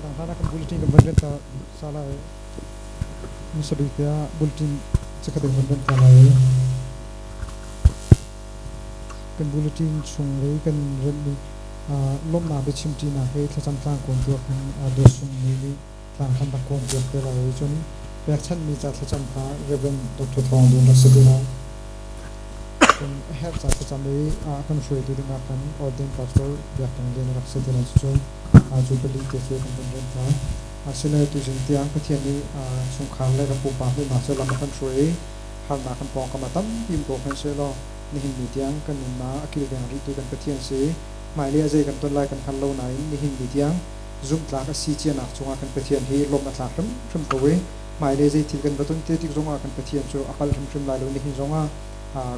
Zeidang hlan ah kan bulletin kan van rel ta sa lai. Hmasa bik te ah bulletin chikkhat in van rel ta lai. Kan bulletin chung i kan relmi lawmhnak biachim ṭinak hi thlacam tlang kawn tuak in dawt sungmi nih tlang kan rak kawn piak te lai i cun pekchanhmi ca thlacam kha Rev. Dr. Thawng Dun rak si te lai. Cun a herh ca thlacam i kan hruaitu dingah khan Ordained Pastor Biak Tang Lian rak si te lai. Cucun cu pali te cu kan vun rem hna. Asile tuzing tiang Pathian nih chungkhar le kan pupa hmuhnak cu lam a kan hruai i harnak kan pawngkam ah tampi um ko hmanh sehlaw nihin ni tiang kan nunnak a kilveng rihtu kan Pathian si. Hmailei ah zei kan ton lai kan hngal lo nain nihin ni tiang zumhtlak a si cianak cungah kan Pathian hi lawmh a tlak hrimhrim ko i hmailei zei thil kan va ton te tik zongah kan Pathian cu a palh hrimhrim lai lo. Nihin zongah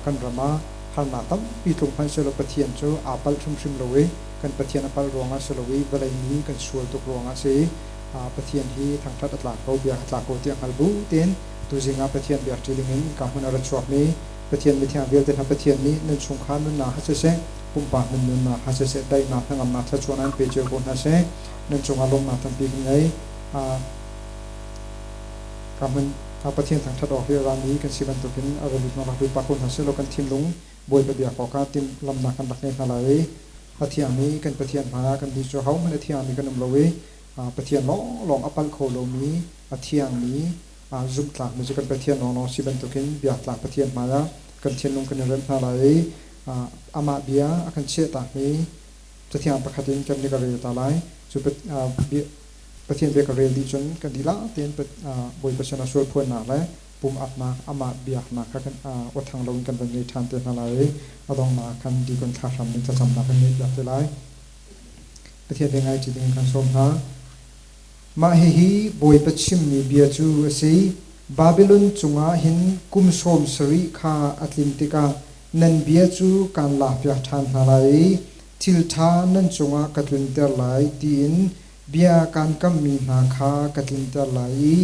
kan ram ah harnak tampi tlung hmanh sehlaw Pathian cu aa palh hrimhrim lo i kan Pathian a palh ruangah si lo i vawlei mi kan sual tuk ruangah si. Pathian hi thangṭhat a tlak ko, biak a tlak ko tiah hngal bu tein tuzing ah Pathian biak ṭi dingin ka hmun a ra chuakmi Pathian mithiang vialte hna Pathian nih nan chungkhar nunnak ha siseh, pumpak nan nunnak ha siseh, daihnak hnangamnak thluachuahnak in pe cio ko hna seh. Nan cungah lawmhnak tampi kan ngei. Ka hmun Pathian thangṭhat awk hi a rami kan si bantukin a ra lut rak lut pah ko hna sehlaw kan thinlung Bawipa biak awkah timhlamhnak kan rak ngei hna lai i a thiangmi kan Pathian hmaiah kan dih cu ahohmanh a thiangmi kan um lo i Pathian lawnglawng a palh kho lomi a thiangmi zumhtlakmi cu kan Pathian lawnglawng si bantukin biaktlak Pathian hmaiah kan thinlung kan i remh hna lai i amah bia a kan chiahtakmi Cathiang pakhat in kan nih ka rel ta lai. Cu Pathian bia ka rel dih cun kan dihlak tein Bawipa sinah sual phuannak le pum apnak amah biaknak kha kan awthang loin kan van ngei ṭhan te hna lai i a donghnak khan dikon thlahram in thlacamnak kan ngeih piak te lai. Pathian bia ngai ṭi ding kan sawm hna. Mah hihi Bawipa chimmi bia cu a si. Babilon cungah hin kum sawm sarih kha a tlin tikah nan bia cu kaan lakpiak ṭhan hna lai i thil ṭha nan cungah ka tlunter lai tiin bia kaan kammi hna kha ka tlinter lai i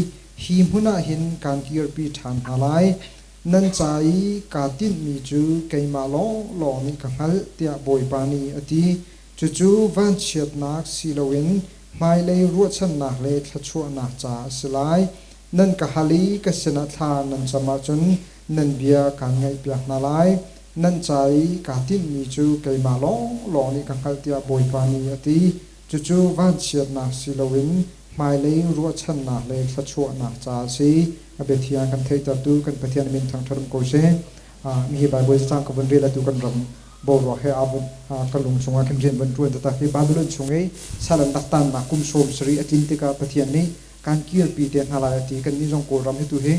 hi hmun ah hin kaan kirpi ṭhan hna lai. Nan ca i kaa tinhmi cu keimah lawnglawng nih ka hngalh, tiah Bawipa nih a ti. Cucu vanchiatnak si loin hmailei ruahchannak le thluachuahnak caah a si lai. Nan ka hal i ka sinah thla nan cam ahcun nan bia kaan ngaihpiak hna lai. Nan ca i kaa tinhmi cu keimah lawnglawng nih ka hngalh tiah Bawipa nih a ti. Cucu vanchiatnak si loin hmailei ruahchannak le thluachuahnak caah a si. A biathiang kan theihtertu kan Pathian min thangṭhat um ko seh. Hihi Baibal cang ka vun rel atu kan ram boruak he ka lung chungah khin rian van ṭuan taktak hi Babylon chung i sal an rak taannak kum sawm sarih a tlin tikah Pathian nih kan kirpi te hna lai a ti. Kannih zong Kawlram hi tu hi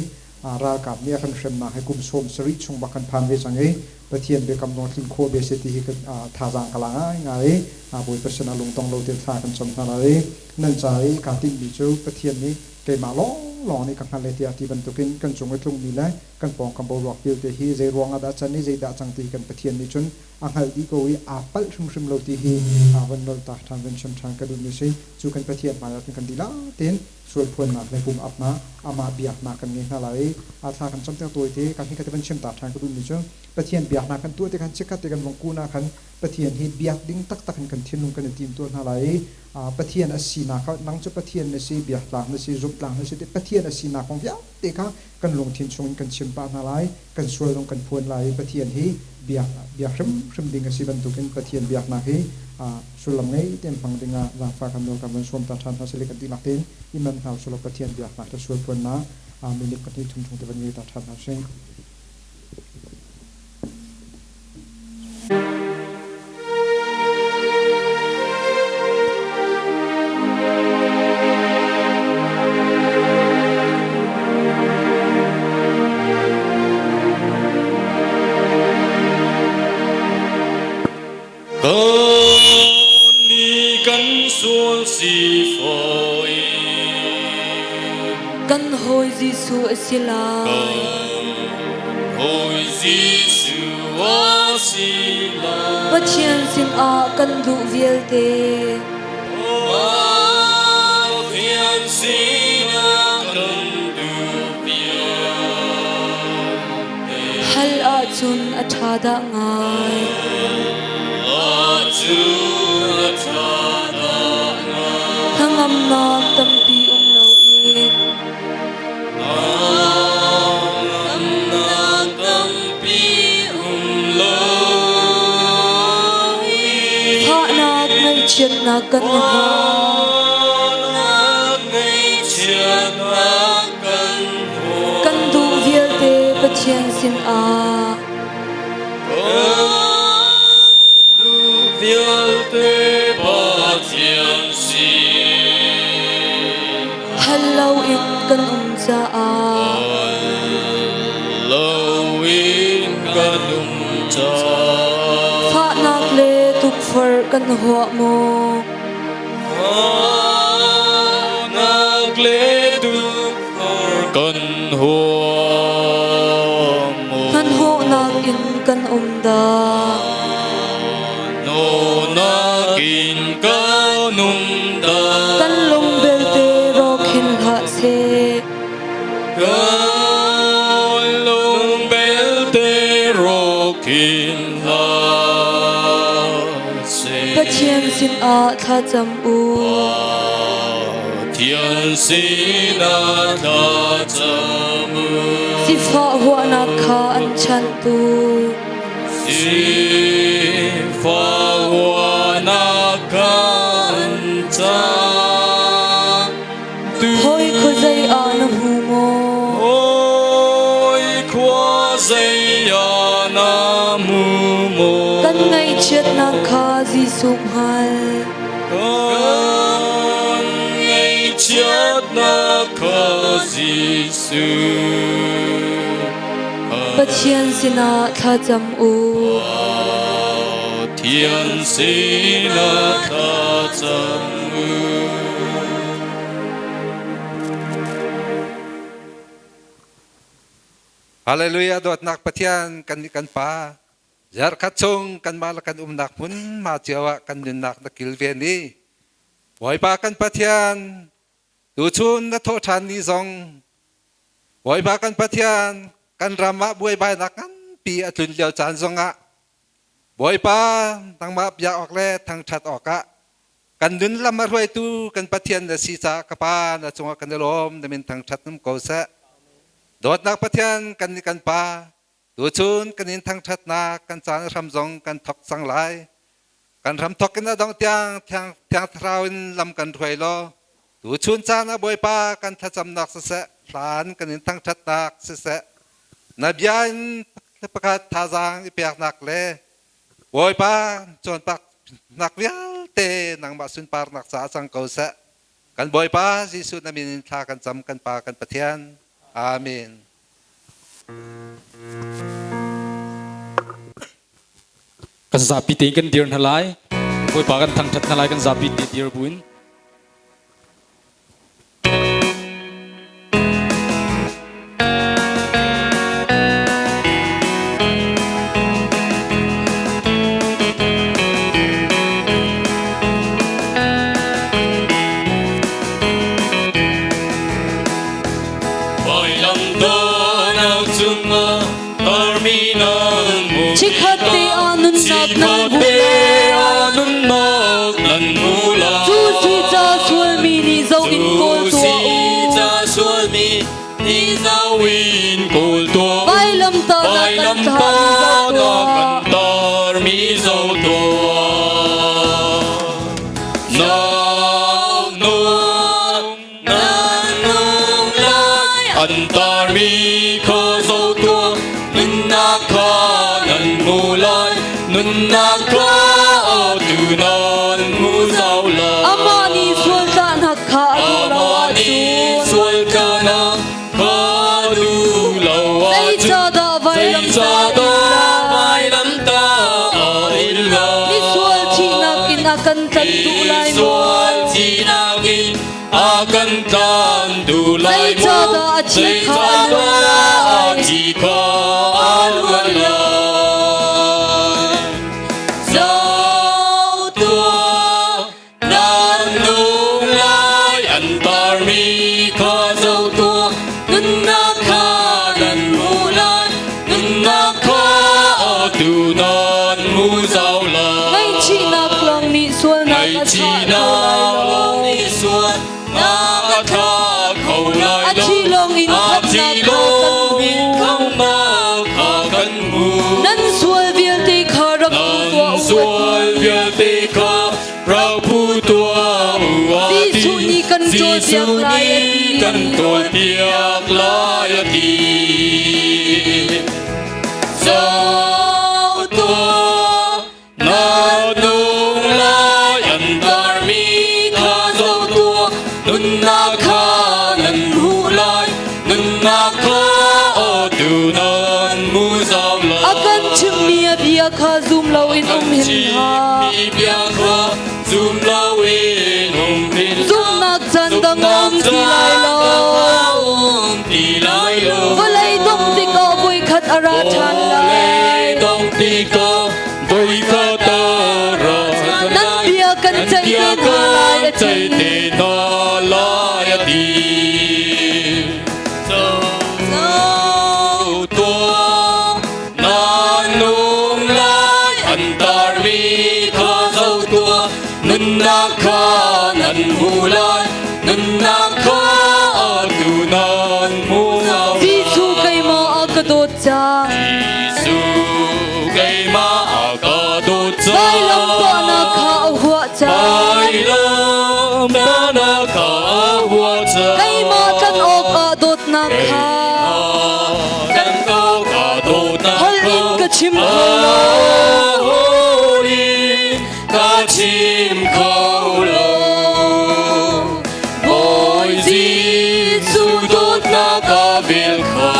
ralkap nih a kan hremnak hi kum sawm sarih chung bak kan phan ve cang i Pathian biakam zong tlin khawh ve seh ti hi thazaang ka la ngaingai i Bawipa sinah lungtong lo tein thla kan cam hna lai i nan ca i kaa tinhmi cu Pathian nih keimah lawnglawng nih ka hngalh e tiah ti bantukin kan cung i tlungmi le kan pawngkam boruak vialte hi zei ruangah dah can i zeidah cang ti hi kan Pathian nih cun a hngalh dih ko i aa palh hrimhrim lo ti hi van nolh tak ṭhan van chim ṭhan ka duhmi si. Cu kan Pathian hmaiah cun kan dihlak tein sual phuannak le pum apnak amah biaknak kan ngei hna lai i a thla kan cam tiang tawi te kan hi ka te van chim ta ṭhan ka duhmi cu Pathian biaknak kan tuah te khan chikkhat te kan vong kun ah khan Pathian hi biak ding taktak in kan thinlung kan i tim tuah hna lai i Pathian a sinak kha nang cu Pathian na si biaktlak na si zumhtlak na si ti Pathian a sinak kong vialte kha kan lungthin chungin kan chim pah hna lai kan sual zong kan phuan lai i Pathian hi biak biak hrimhrim ding a si bantukin Pathian biaknak hi sullam ngei tein hmang dingah zaangfah kan nawl kan van sawm ta ṭhan hna sile kan dihlak tein i manh hna usulaw Pathian biaknak le sual phuannak minute pahnih thum chung te van ngei ta ṭhan hna usih. Kan kan sual si fawi Kan hawi Jesuh a si lai. Kan hawi Jesuh a si lai. Pathian sinah kan duh vialte. Pathian sinah kan duh vialte. Hal ahcun a ṭha dah ngai. Ahcun a ṭha dah ngai. Hnangam. Hnangamnak tampi um loin. Hnangamnak tampi um loin. Fahnak ngaihchiatnak kan huam. Fahnak ngaihchiatnak kan huam. Kan duh vialte Pathian sinah. Kan duh vialte Pathian sin. Hal loin kan um caah. Hal loin kan um caah. Fahnak le tukforh kan huah maw? Fahnak le tukforh kan huam maw? Hnahnawhnak in kan um dah? Hnahnawhnak in kan um dah? Kan lung belte rawk hin hlah seh. Kan lung belte rawk hin hlah seh. Pathian sinah thlacam u. Pathian sinah thlacam u. Sifah huahnak kha an chanhtu. Sifah huahnak kha an chanhtu. Hawi khuazei ah na hmu maw? Hawi khuazei ah na hmu maw? Kan ngaihchiatnak kha Jesuh hngal. Kan ngaihchiatnak kha Jesuh hngal. Pathian sinah thlacam u. Pathian sinah thlacam u. Hallelujah dawtnak Pathian kan nih kan Pa zarkhat chung kanmah le kan umnak hmunhma cio ah kan nunnak na kilven i Bawipa kan Pathian tuchun na thawh ṭhan ni zong Bawipa kan Pathian kan ram ah buaibainak nganpi a tlun lio caan zongah Bawipa nangmah biak awk le thangṭhat awkah kan nun lam a hruaitu kan Pathian na si caah ka Pa na cungah kan i lawm na min thangṭhat um ko seh. Dawtnak Pathian kan nih kan Pa tuchun kan in thangṭhatnak kan caan hram zong kan thok cang lai. Kan ram thok in a dong tiang thiang thiang thlarau in lam kan hruai law tuchun caan ah Bawipa kan thlacamnak siseh hlan kan in thangṭhatnak siseh na bia in pakhat thazaang i peknak le Bawipa cawnpak nak vialte nangmah sunparnak caah cang ko seh. Kan Bawipa Jesuh na min in thla kan cam kan Pa kan Pathian. Amen. Kan zapi tein kan dir hna lai. Bawipa kan thangṭhat hna lai kan zapi te dir buin. Chikkhat te ah nunnak nan hmu lai. Cu si ca sualmi nih zoh in kawl tuah u. Vailamtahnak kan tarmi zoh tuah. An tarmi kha zoh tuah, nunnak kha nan hmu lai, nunnak kha tu nan hmu zau lai. Amah nih sual tlahnak kha a duh lo ahcun Sual tlahnak kha duh lo ahcun zeicahdah vailamtah a in lai? Misual thihnak in a kan tlanh duh lai maw? Misual thihnak in a kan tlan duh lai maw? Zeicahdah a thi kha a luan lai? A thi kha a luan lai? Zoh tuah, nan nung lai, an tarmi kha zoh tuah, nunnak kha nan hmu lai, nunnak kha tu nan hmu zau lai. Ngaihchihnak lawng nih sualnak a thah kho lai lo. khamhnak kha kan Khamhnak kha kan hmuh. Nan sual vialte kha rak phu tuah Nan u a sual ti. vialte kha rak phu tuah u a ti. Jesuh nih kan ṭawlpiak Jesuh lai a nih ti. kan ṭawlpiak lai a ti. Zoh tuah, na nung lai an tarmi kha zoh tuah, nunnak kha nan hmuh lai, nunnak kha awtu nan hmu zau lai. A kan chimhmi a bia kha zum loin um hin hlah. Chimmi bia kha zum loin um hin hlah. Zumhnak caan dang a um ti lai lo. Um ti lai lo. Vawlei dongh tikah voikhat a ra ṭhan lai. Vawlei dongh tikah voikhat a ra ṭhan Nan lai. bia kan Nan ceih bia te hna lai a kan ceih ti. te hna lai a ti. Zoh tuah, nan nung lai an tarmi kha zoh tuah, nunnak kha nan hmu lai, nunnak kha atu nan hmu lai. Jesuh keimah a ka dawt cang. Jesuh keimah a ka dawt cang. Vailamtahnak kha a huah cang. Vailamtahnak kha a huah cang. Keimah tlanh awkah dawtnak kha. Tlanh awkah dawtnak Holh in ka chim kho lo. Holh in ka chim kho lo. Bawi Jesuh dawtnak a vel kha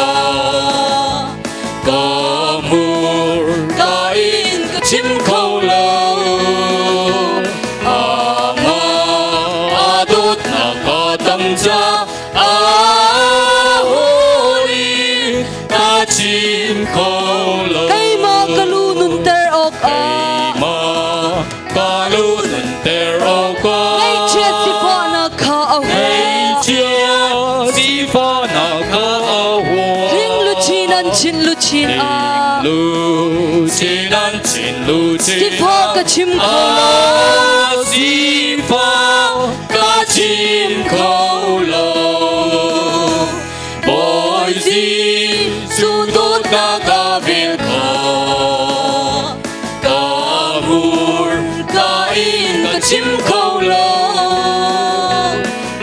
ka hmurka in ka chim kho lo. Amah a dawtnak a tam ca a holh in ka chim kho lo. Keimah ka lu nunter awkah. Keimah ka lu nunter awkah. Ngaihchiat sifahnak kha a huah. Ngaihchiat sifahnak kha a huah. Hling luchin an chinh luchin ah. Luchin an chinh luchin ah. Sifah ka chim kho lo. Sifah ka chim kho lo. Bawi Jesuh dawtnak a vel kha ka hmurka in ka chim kho lo.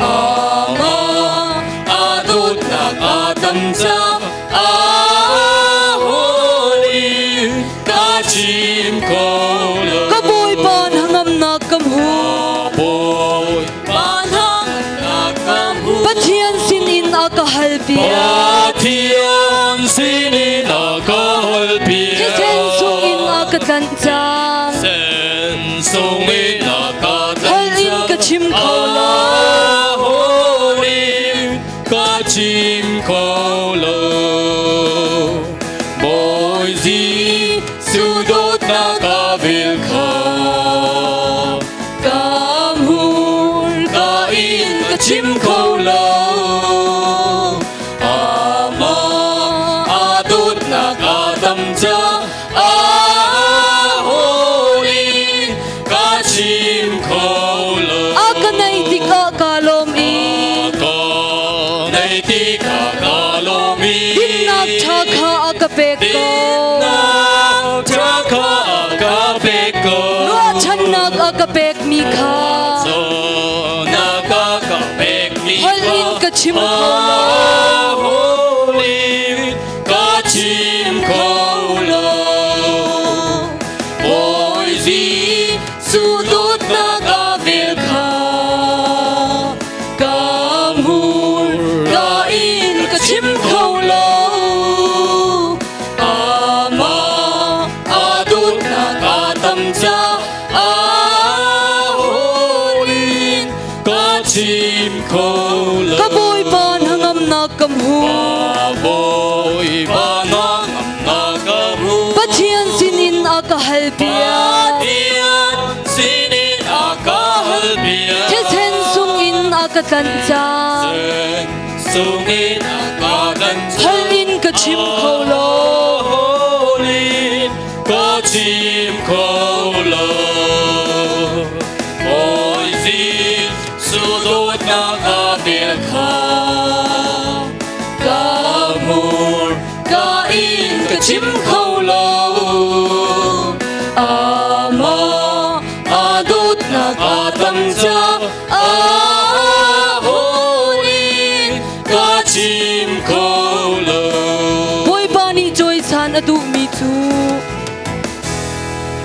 Amah a dawtnak a tam ca a holh in ka chim kho lo. Ka Bawipa hnangamnak ka hmu. Bawipa hnangamnak ka hmu. Pathian sinin a ka halpiak. Pathian sinin a ka halpiak. Thisen sungin a ka tlanh cang. Thisen sungin a ka tlanh Holh in ka chim kho lo. Holh in ka chim kho lo. Bawi Jesuh dawtnak a vel kha Ka hmurka in ka chim kho lo. Amah a dawtnak a tam ca a holh in ka chim kho lo. A ka naih tikah ka lawm i. A ka naih tikah ka lawm i. Dinnak ṭha kha a ka pek ko. Dinnak ṭha kha a ka pek ko. Ruahchannak a ka pekmi kha. Ruahchannak a ka pekmi kha. Holh in ka chim kho lo. Holh in ka chim kho lo. Bawi Jesuh dawtnak a vel kha ka hmurka in ka chim kho lo. Amah a dawtnak a tam ca a holh in ka chim kho lo. Ka Bawipa hnangamnak ka hmu. Ka Bawipa hnangamnak ka hmu. Pathian sinin a ka halpiak. Pathian sinin a ka halpiak. Thisen sungin a ka tlanh cang. Thisen sungin a ka tlanh cang. Holh in ka chim kho lo. Holh in ka chim kho lo. Bawi Jesuh dawtnak a vel kha Ka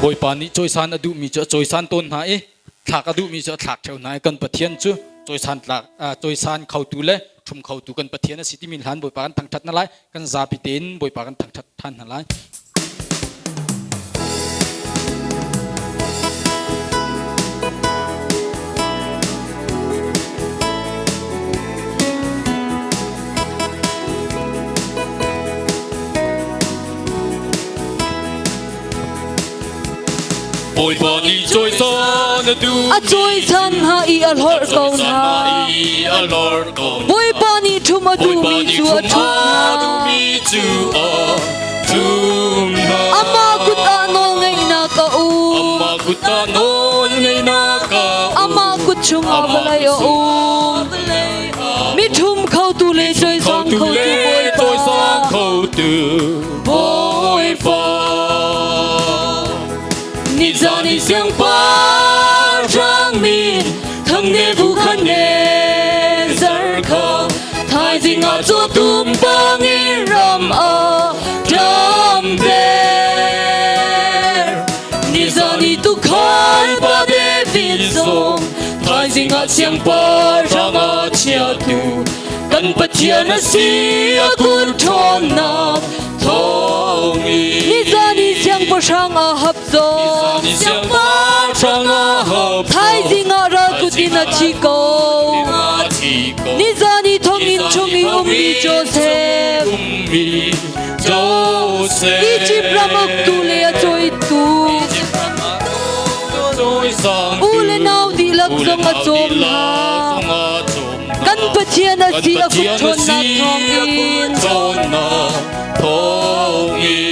Bawipa nih cawisan a duhmi cu a cawisan tawn hna i thlak a duhmi cu a thlak ṭheo hna i kan Pathian cu cawisan tlak cawisan khotu le ṭhum khotu kan Pathian a si timi hlan Bawipa kan thangṭhat hna lai. Kan zapi tein Bawipa kan thangṭhat ṭhan hna lai. Bawipa nih cawisan a duh. A cawisan hna i a hlorh ko hna. Bawipa nih ṭhum a duhmi cu a ṭhum hna. Amah kut ah nawlngeihnak a um. Amah kut chungah vawlei a um. Mi ṭhum khotu le cawisang khotu Bawipa. Nizan i siangpahrang min thang Nebuchadnezzar kha thaizing ah cawtum bangin ram a ṭamter. Nizan i tuukhal pa David zong thaizing ah siangpahrang a chiatu kan Pathian a si a kut ṭhawnnak thawngin. Nizan i siangpahrang Ahab zong thaizing ah ral kut in a thi ko. Nizan i thonginn chung i ummi Joseph, Egypt ram uktu le a cawitu, u le nau dihlak zong a cawm hna. Kan Pathian a si a kut ṭhawnnak thawngin.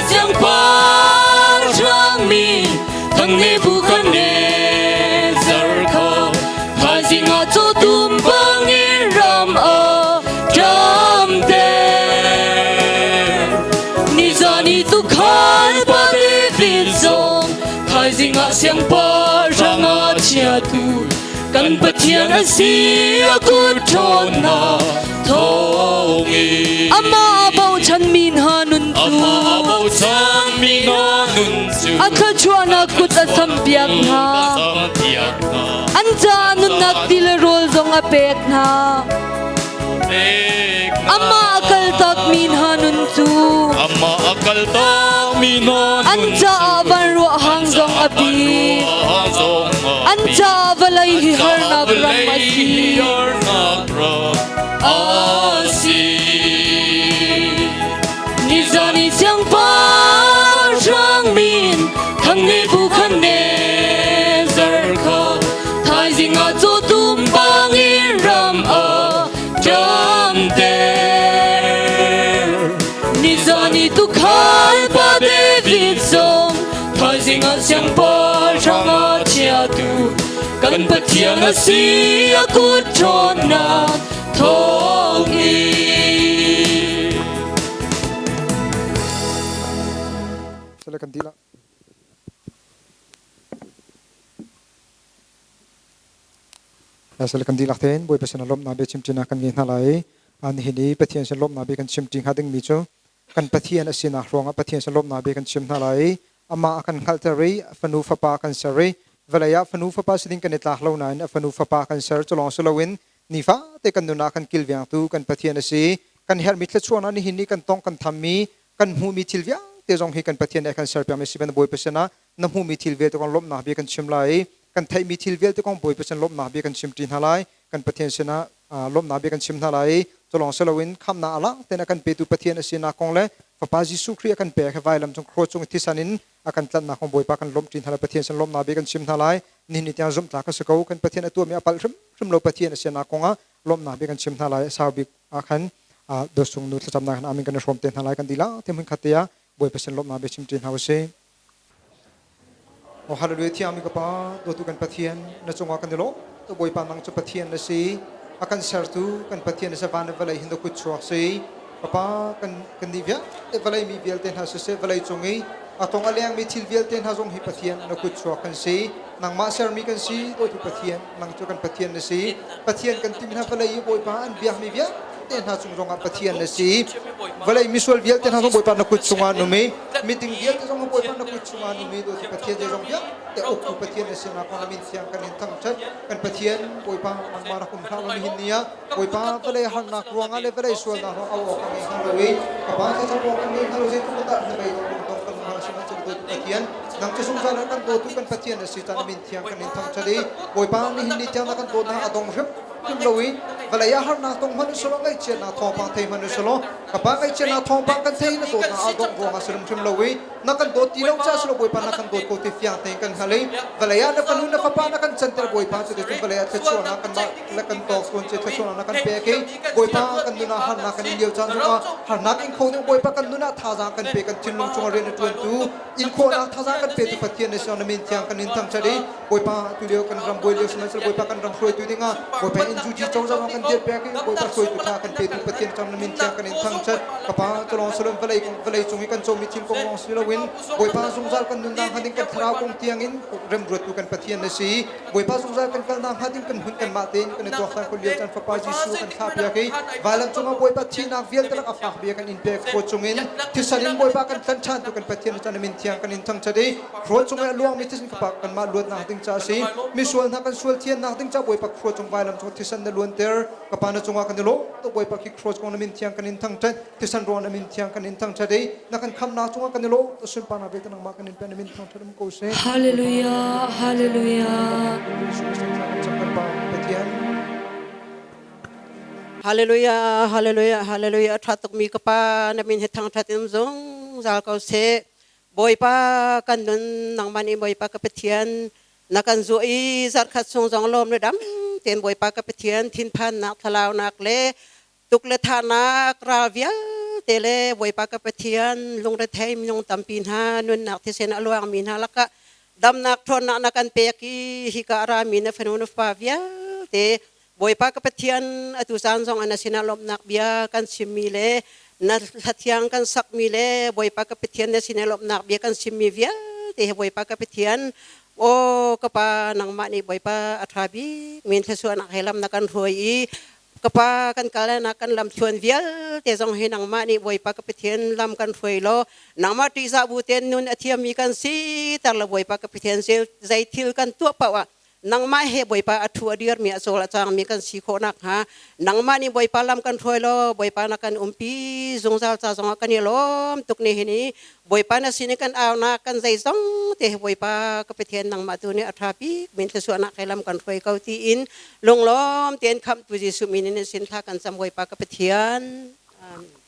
Siangpahrang min thang Nebuchadnezzar kha thaizing ah cawtum bangin ram a ṭamter. Nizan i tuukhal pa David zong thaizing ah siangpahrang a chiatu kan Pathian a si a kut ṭhawnnak thawngin. Amah a bochanmi hna nun cu Amah a bochanmi hna nun cu a thluachuahnak kut a sampiak hna. An caah nunnak ti le rawl zong a pek hna. Amah a kaltakmi hna nun cu Amah a kaltakmi hna an caah vanruah hang zong a pi. An caah vawlei hi harnak ram a si. A si. Nizan i siangpahrang min thang Nebuchadnezzar kha thaizing ah cawtum bangin ram a ṭamter. Nizan i tuukhal pa David zong thaizing ah siangpahrang a chiatu kan Pathian a si a kut ṭhawnnak thawngin. Sala kan dilah. Sala kan dihlak tein Bawipa sin ah lawmhnak bia chimṭinak kan ngei hna lai. Nihin i Pathian sin lawmhnak bia kan chimṭi hnga dingmi cu kan Pathian a sinak ruangah Pathian sin lawmhnak bia kan chim hna lai. Amah a kan hngalhter i a fanu fapa kan ser i vawlei ah fanu fapa si ding kan i tlak lo nain a fanu fapa kan ser cu lawng si loin nifate kan nun ah kan kilvengtu kan Pathian a si. Kan herhmi thluachuahnak nihin ni kan tong kan thammi kan hmuhmi thil vialte zong hi kan Pathian nih a kan serpiakmi si ban Bawipa sinah na hmuhmi thil vialte kong lawmhnak bia kan chim lai i kan theihmi thil vialte kong Bawipa sin lawmhnak bia kan chimṭi hna lai. Kan Pathian sinah lawmhnak bia kan chim hna lai i culawng si loin khamhnak a lak tein a kan petu Pathian a sinak kong le Fapa Jesuh Khrih a kan pek hi vailam cung cross cung thisan in a kan tlanhnak kong Bawipa kan lawmhṭi hna lai. Pathian sin lawmhnak bia kan chim hna lai. Nihin ni tiang zumhtlak a si ko. Kan Pathian a tuahmi a palh hrimhrim lo Pathian a sinak kong ah lawmhnak bia kan chim hna lai. Sau bik ah khan dawsung nu thlacamnak hin amin kan i hrawm te hna lai. Kan dihlak te hmun khat te ah Bawipa sin lawmhnak bia chimṭi hna usih. Oh hallelujah thiangmi ka pa dawtu kan Pathian na cungah kan i lawm Bawipa nang cu Pathian na si a kan sertu kan Pathian na si van le vawlei hin na kut chuak si Papa kan kan nih vialte vawlei mi vialte hna siseh vawlei cung i a tong a lengmi thil vialte hna zong hi Pathian na kut chuak kan si nangmah sermi kan si dawtu Pathian nang cu kan Pathian na si Pathian kan tim hna vawlei i Bawipa an biakmi vialte. vialte hna cung zongah Pathian na si. Vawlei misual vialte hna zong Bawipa na kut chungah an um i miding vialte zong Bawipa na kut chungah an um i dawtu Pathian zeizong vialte uktu Pathian na sinak kong na min thiang kan in thangṭhat. Kan Pathian Bawipa nangmah rak um hlah law nihin ni ah Bawipa vawlei harnak ruangah le vawlei sualnak ruangah au awk a ngei hnga lo i ka Pa thlacam awk a ngei hnga lo zeitluk dah na bei dong dong kan hnga sihmanhsehlaw dawtu Pathian nang cu zungzal ah kan dawtu kan Pathian na si caan min thiang kan in thangṭhat i Bawipa nihin ni tiang na kan dawtnak a dong hrim hrim lo i vawlei ah harnak tong hmanh usulaw ngaihchiatnak thawngpang thei hmanh usulaw ka Pa ngaihchiatnak thawngpang kan thei na dawtnak a dongh ruangah si hrimhrim lo i na kan dawt ti lo caah si lo Bawipa na kan dawt ko ti fiang tein kan hngal i vawlei ah na fanu na fapa na kan canter Bawipa cuticun vawlei ah thluachuahnak kanmah le kan tawk tuan cu thluachuahnak na kan pek i Bawipa kan nun ah harnak kan in lio caan zongah harnak in kho ding Bawipa kan nun ah thazaang kan pe kan thinlung chungah rian a ṭuantu in khawhnak thazaang kan petu Pathian na si na min thiang kan in thangṭhat i Bawipa tu lio kan ram buai lio sihmanhsehlaw Bawipa kan ram hruaitu dingah Bawipa in zuji cozah zong kan dirh piak i Bawipa hruaitu ṭha kan petu Pathian cang na min thiang kan in thangṭhat ka pa culawng salon vawlei kong vawlei cung i kan comi thil kong lawng si loin Bawipa zungzal kan nunnak hnga ding kan thlarau kong tiangin remruattu kan Pathian na si Bawipa zungzal kan kalnak hnga ding kan hun kanmah tein kan i tuaktan ko lio caan Fapa Jesuh kan thlah piak i vailam cungah Bawipa thihnak vialte lak a fak bia kan in pek khua chungin thisen in Bawipa kan tlan ṭhan tu kan Pathian chan min thiang kan in thangṭhat i khua cung i a luangmi thisen kapa kanmah luatnak ding ca a si misual hna kan sual thiannak ding ca Bawipa khua cung vailam cung thisen na luanter kapa na cungah kan i lawm tuk Bawipa khi cross kong na min thiang kan in thangṭhat thisen ruang na min thiang kan in thangṭhat i na kan khamnak cungah kan i lawm sunparnak vialte nangmah kan in pe na min thangṭhat um ko seh. Hallelujah, Hallelujah. Pathian. Hallelujah, Hallelujah, Hallelujah. Tha tuk mi ka pa na min he thangthat in zungzal ko seh. Bawipa kan nun nangmah nih Bawipa ka Pathian na kan zuah i zarhkhat chung zong lawm le dam tein Bawipa ka Pathian thinphannak thlalaunak le tuk le thahnak ral vialte le Bawipa ka Pathian lungrethei minung tampi hna nunnak thisen a luangmi hna lakah damnak ṭhawnnak na kan pek i hika a rami na fanu na fapa vialte Bawipa ka Pathian atu caan zong na sinah lawmhnak bia kan chimmi le na hlathiang kan sakmi le Bawipa ka Pathian na sinah lawmhnak bia kan chimmi vialte he Bawipa ka Pathian aw ka pa nangmah nih Bawipa a ṭha bik min thluachuahnak he lam na kan hruai i ka pa kan kalnak kan lam thluan vialte zong hi nangmah nih Bawipa ka Pathian lam kan hruai law nangmah ṭihzah bu tein nun a thiammi kan si ter la Bawipa ka Pathian zei thil kan tuah paoh ah nangmah he Bawipa a thu a dirmi a cawl a cangmi kan si khawh nakhnga nangmah nih Bawipa lam kan hruai law Bawipa na kan umpi zungzal ca zongah kan i lawm tuk ni hin i Bawipa na sin i kan aunak kan zeizong te hi Bawipa ka Pathian nangmah tu nih a ṭha bik min thluachuahnak he lam kan hruai ko tiin lunglawm tein khamhtu Jesuh min in sin thla kan cam Bawipa ka Pathian. Amen.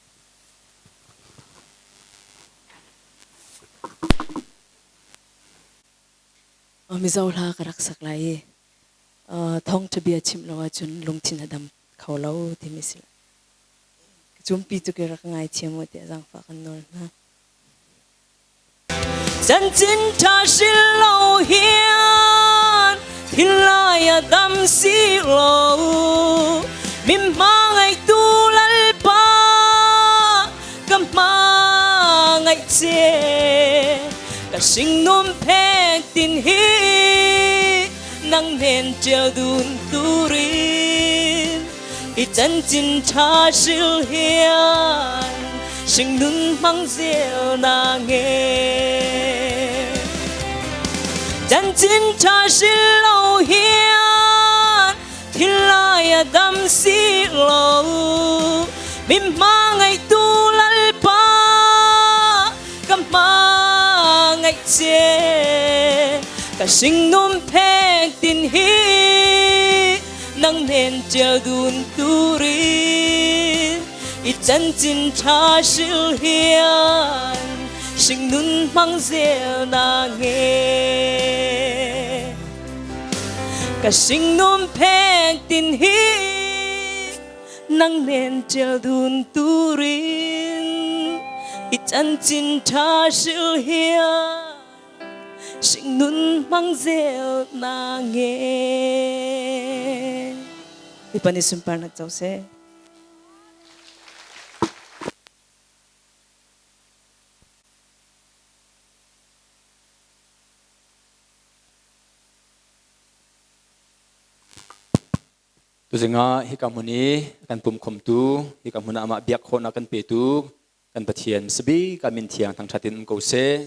Mizo hla ka rak sak lai i thawngṭha bia chimh lo ahcun lungthin a dam kho lo timi si. Cumpi cu ke rak ngaithiam u tiah zaangfah kan nawl hna. Chanchin ṭha hril lo hian thinlai a dam si lo mi hmangaihtu Lalpa ka hmangaih che ka hringnun phek tin hi nang nen ṭial dun turin i chanchin ṭha hril hian hringnun hmang zel na nge chanchin ṭha hril lo hian thilai a dam si lo mi hmangaihtu Lalpa ka hmangaih che ka hringnun phek tin hi nang nen ṭial dun turin i chanchin ṭha hril hian hringnun hmang zel na nge ka hringnun phek tin hi nang nen ṭial dun turin i chanchin ṭha hril hian hringnun hmang zel na nge. Mipa nih sunparnak co seh. Tuzing ah hika hmun i kan pumkhawmtu, hika hmun ah amah biak khawhnak kan petu kan Pathian sabik a min thiang thangṭhat in um ko seh.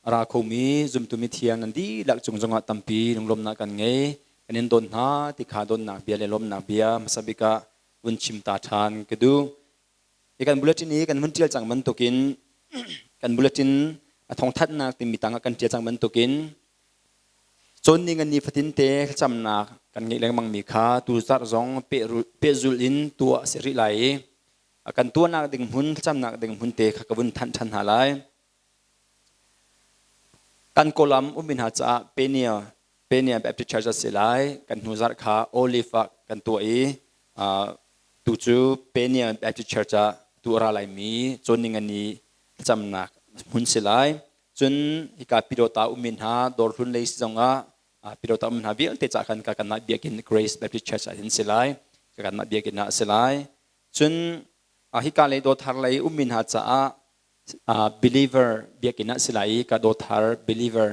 A ra khomi zumtu mithiang nan dihlak cung zongah tampi lunglawmhnak kan ngei. Kan in don hna ti kha donnak bia le lawmhnak bia hmasa bik ah vun chim ta ṭhan ka duh. Hi kan bulletin i kan hun ṭial cang bantukin kan bulletin a thawngthanhnak timi tangah kan ṭial cang bantukin cawn ni ngan ni fatinte thlacamnak kan ngeih lengmangmi kha tu zarh zong pehzulh in tuah a si rih lai i kan tuahnak ding hmun thlacamnak ding hmun te kha ka vun thanh ṭhan hna lai. Kan kawlam ummi hna caah Peniel Peniel Baptist Church a si lai. Kan hnu zarh kha Olive ah kan tuah i tu cu Peniel Baptist Church ah tu a ra laimi cawnning ni thlacamnak hmun si lai. Cun hika Pidota ummi hna dawrhlun lei si zongah Pidota ummi hna vialte ca khan ka kanmah biakinn Grace Baptist Church ah hin si lai. Ka kanmah biakinn ah a si lai. Cun hika lei dawthar lei ummi hna caah believer biakinn ah si lai i ka dawthar believer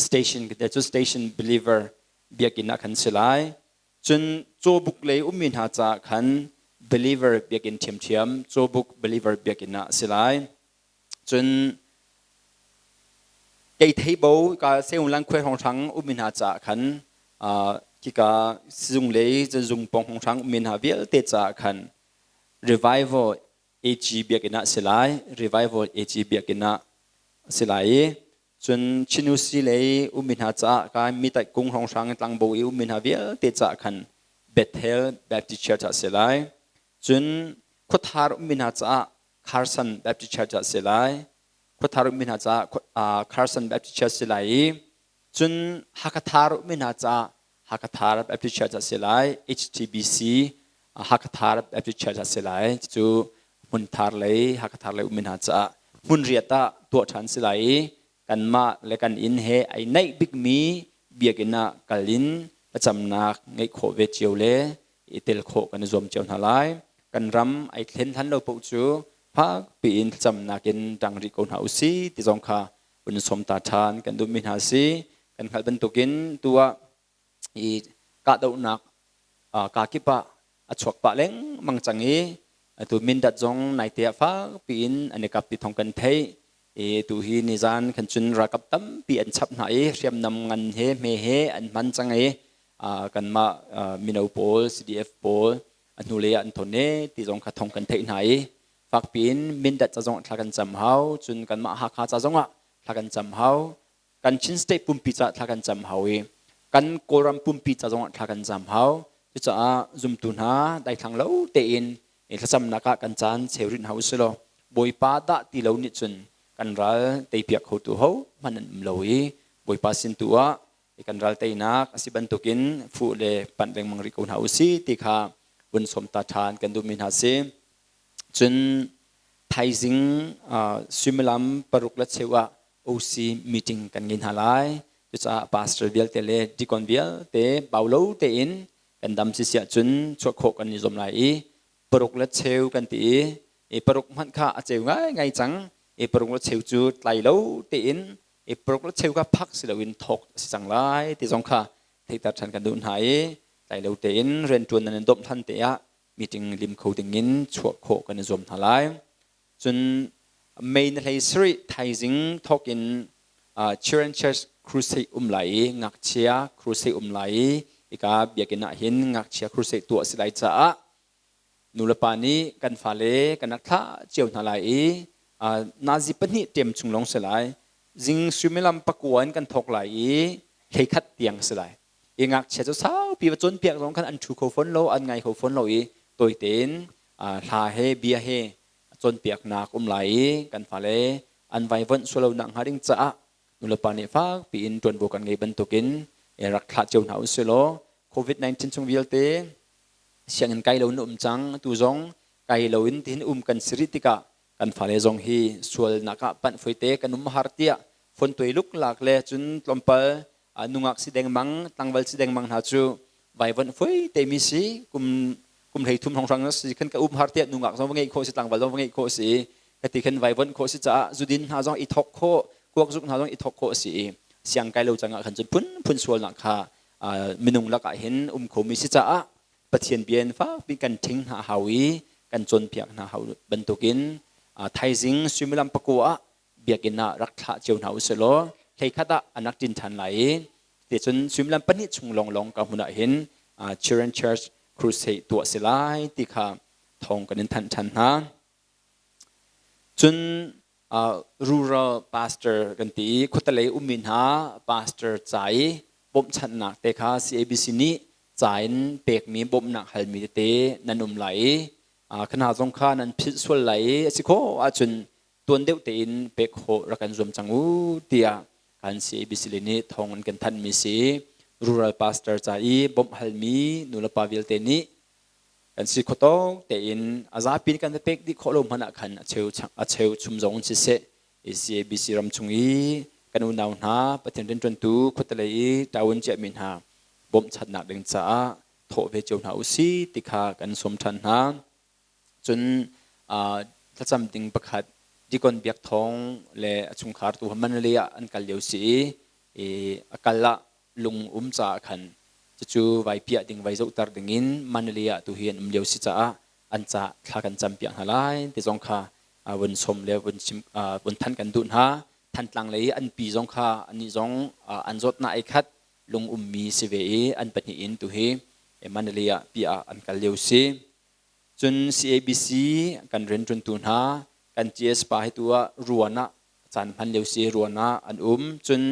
station cu station believer biakinn ah khan si lai. Cun cawbuk lei ummi hna caah khan believer biakinn ṭhiamṭhiam cawbuk believer biakinn ah a si lai. Cun kei theibo ka seunglang khuai hrawnghrang ummi hna caah khan khika sizung lei zung pawng hrawnghrang ummi hna vialte caah khan revival AG biakinn ah a si lai. Revival AG biakinn ah a si lai i Cun Chinusi lei ummi hna caah ka mi kung hrawnghrang tlangbo i ummi hna vialte caah khan Bethel Baptist Church ah a si lai. Cun khuathar ummi hna caah Carson Baptist Church ah a si lai. Khuathar ummi hna caah Carson Baptist Church si lai i cun Hakhathar ummi hna caah Hakhathar Baptist Church ah a si lai. HTBC Hakhathar Baptist Church ah a si lai. Cucu hmunthar lei Hakhathar lei ummi hna caah hmunriat ah tuah ṭhan si lai i kanmah le kan inn he ai naih bikmi biakinn ah kal in thlacamnak ngeih khawh ve cio le i tel khawh kan i zuam cio hna lai. Kan ram ai thlen hlan lo paoh cu fakpi in thlacamnak in ṭang rih ko hna usih ti zong kha vun sawm ta ṭhan kan duhmi hna si. Kan hngalh bantukin tu ah i kahdohnak kakip ah a chuak pah lengmang cang i atu Mindat zong naite ah fakpi in an i kap ti thawng kan theih i tu hi nizan khan cun ralkap tampi an chap hna i hriamnam ngan he hme he an hman cang i kanmah mino pawl CDF pawl a hnulei ah an thawn e ti zong kha thawng kan theih hna i fakpi in Mindat ca zong thla kan cam hau cun kanmah Hakha ca zong ah thla kan cam hau kan Chin state pumpi ca thla kan cam hau i kan Kawlram pumpi ca zongah thla kan cam hau. Cucaah zumtu hna daithlang lo tein thlacamnak ah kan caan cheu rih hna usih law Bawipa dah ti lo nih cun kan ral teipiak khotu ho hmanh an um lo i Bawipa sin tu ah kan ral teinak a si bantukin fuh le panh lengmang rih ko hna usih ti kha vun sawm ta ṭhan kan duhmi hna si. Cun thaizing suimilam 6 le cheu ah OC meeting kan ngei hna lai. Cucaah pastor vialte le deacon vialte bau lo tein kan dam si siah cun chuah khawh kan i zuam lai i paruk le cheu kan ti i paruk hmanh kha a ceu ngaingai cang i paruk le cheu cu tlai lo tein i paruk le cheu kha phak si loin thawk a si cang lai ti zong kha theihter ṭhan kan duh hna i tlai lo tein rianṭuan nan in domh hlan te ah meeting lim kho dingin chuah khawh kan i zuam hna lai. Cun May na hlei sarih thaizing thawkin Children Church Crusade um lai i ngakchia crusade um lai i hika biakinn ah hin ngakchia crusade tuah a si lai caah nulepa nih kan fale kan rak thlah cio hna lai i nazi pahnih ṭem chung lawng si lai. Zing suimilam pakua in kan thawk lai i hleikhat tiang si lai. I ngakchia cu saupi va cawnpiak zong khan an ṭhu kho fawn lo, an ngai kho fawn lo i tawi tein hla he bia he cawnpiaknak um lai i kan fale an vaivuanh sual lo nak hnga ding caah nulepa nih fakpi in ṭuanvo kan ngei bantukin rak thlah cio hna usih law COVID-19 chung vialte sianginn kai lo in um cang tu zong kai lo in tihin um kan si rih tikah kan fale zong hi sualnak ah panh foite kan um har tiah fontuai luklak le cun tlawmpal nungak si dengmang tlangval si dengmang hna cu vaivuanh foi te mi si kum kum hlei thum hrawnghrang si khan ka um har tiah nungak zong va ngeih khawh si tlangval zong va ngeih khawh si ka ti khan vaivuanh khawh si caah zudin hna zong i thok khawh kuak zuk hna zong i thok khawh si i siang kai lo cangah khan cun phun phun sualnak kha minung lakah hin um kho mi si caah. Pathian bia in fakpi kan ṭhing hna hau i kan cawnpiak hna hau bantukin thaizing suimilam pakua ah biakinn ah rak thlah cio hna usih law hleikhat ah an rak ṭin ṭhan lai i ticun suimilam pahnih chung lawnglawng ka hmun ah hin Children Church Crusade tuah si lai ti kha thawng kan in thanh ṭhan hna. Cun rural pastor kan ti i khuatelei ummi hna pastor ca i bawmhchanhnak te kha CABC nih ca in pekmi bawmhnak halmi tete nan um lai i khana zong kha nan philh sual lai i a si khawh ahcun tuan deuh tein pek khawh rak kan zuam cang u tiah kan CABC le nih thawng an kan thanhmi si. Rural pastor ca i bawmh halmi nulepa vialte nih kan si khawtawk tein a zapi kan va pek dih khawh lo hmanh ah khan a cheu chum zong siseh CABC ram chung i kan unau hna Pathian rianṭuantu khuatelei i ṭaun ciahmi hna bawmhchanhnak ding caah thawh ve cio hna usih ti kha kan sawm ṭhan hna. Cun thlacam ding pakhat Dikon Biak Thawng le a chungkhar tu Manalay ah an kal lio si i a kal ah lung um caah khan cucu vai piah ding vai zohter ding in Manalay ah tu hi an um lio si caah an ca thla kan cam piak hna lai ti zong kha vun sawm le vun chim vun thanh kan duh hna. Thantlang lei an pi zong kha anih zong an zawtnak ei khat lung ummi si ve i an pahnih in tu hi Manalay ah piah ah an kal lio si. Cun CABC kan rianṭuantu hna kan GS pa hi tu ah Ruan ah caan hman lio si Ruan ah an um. Cun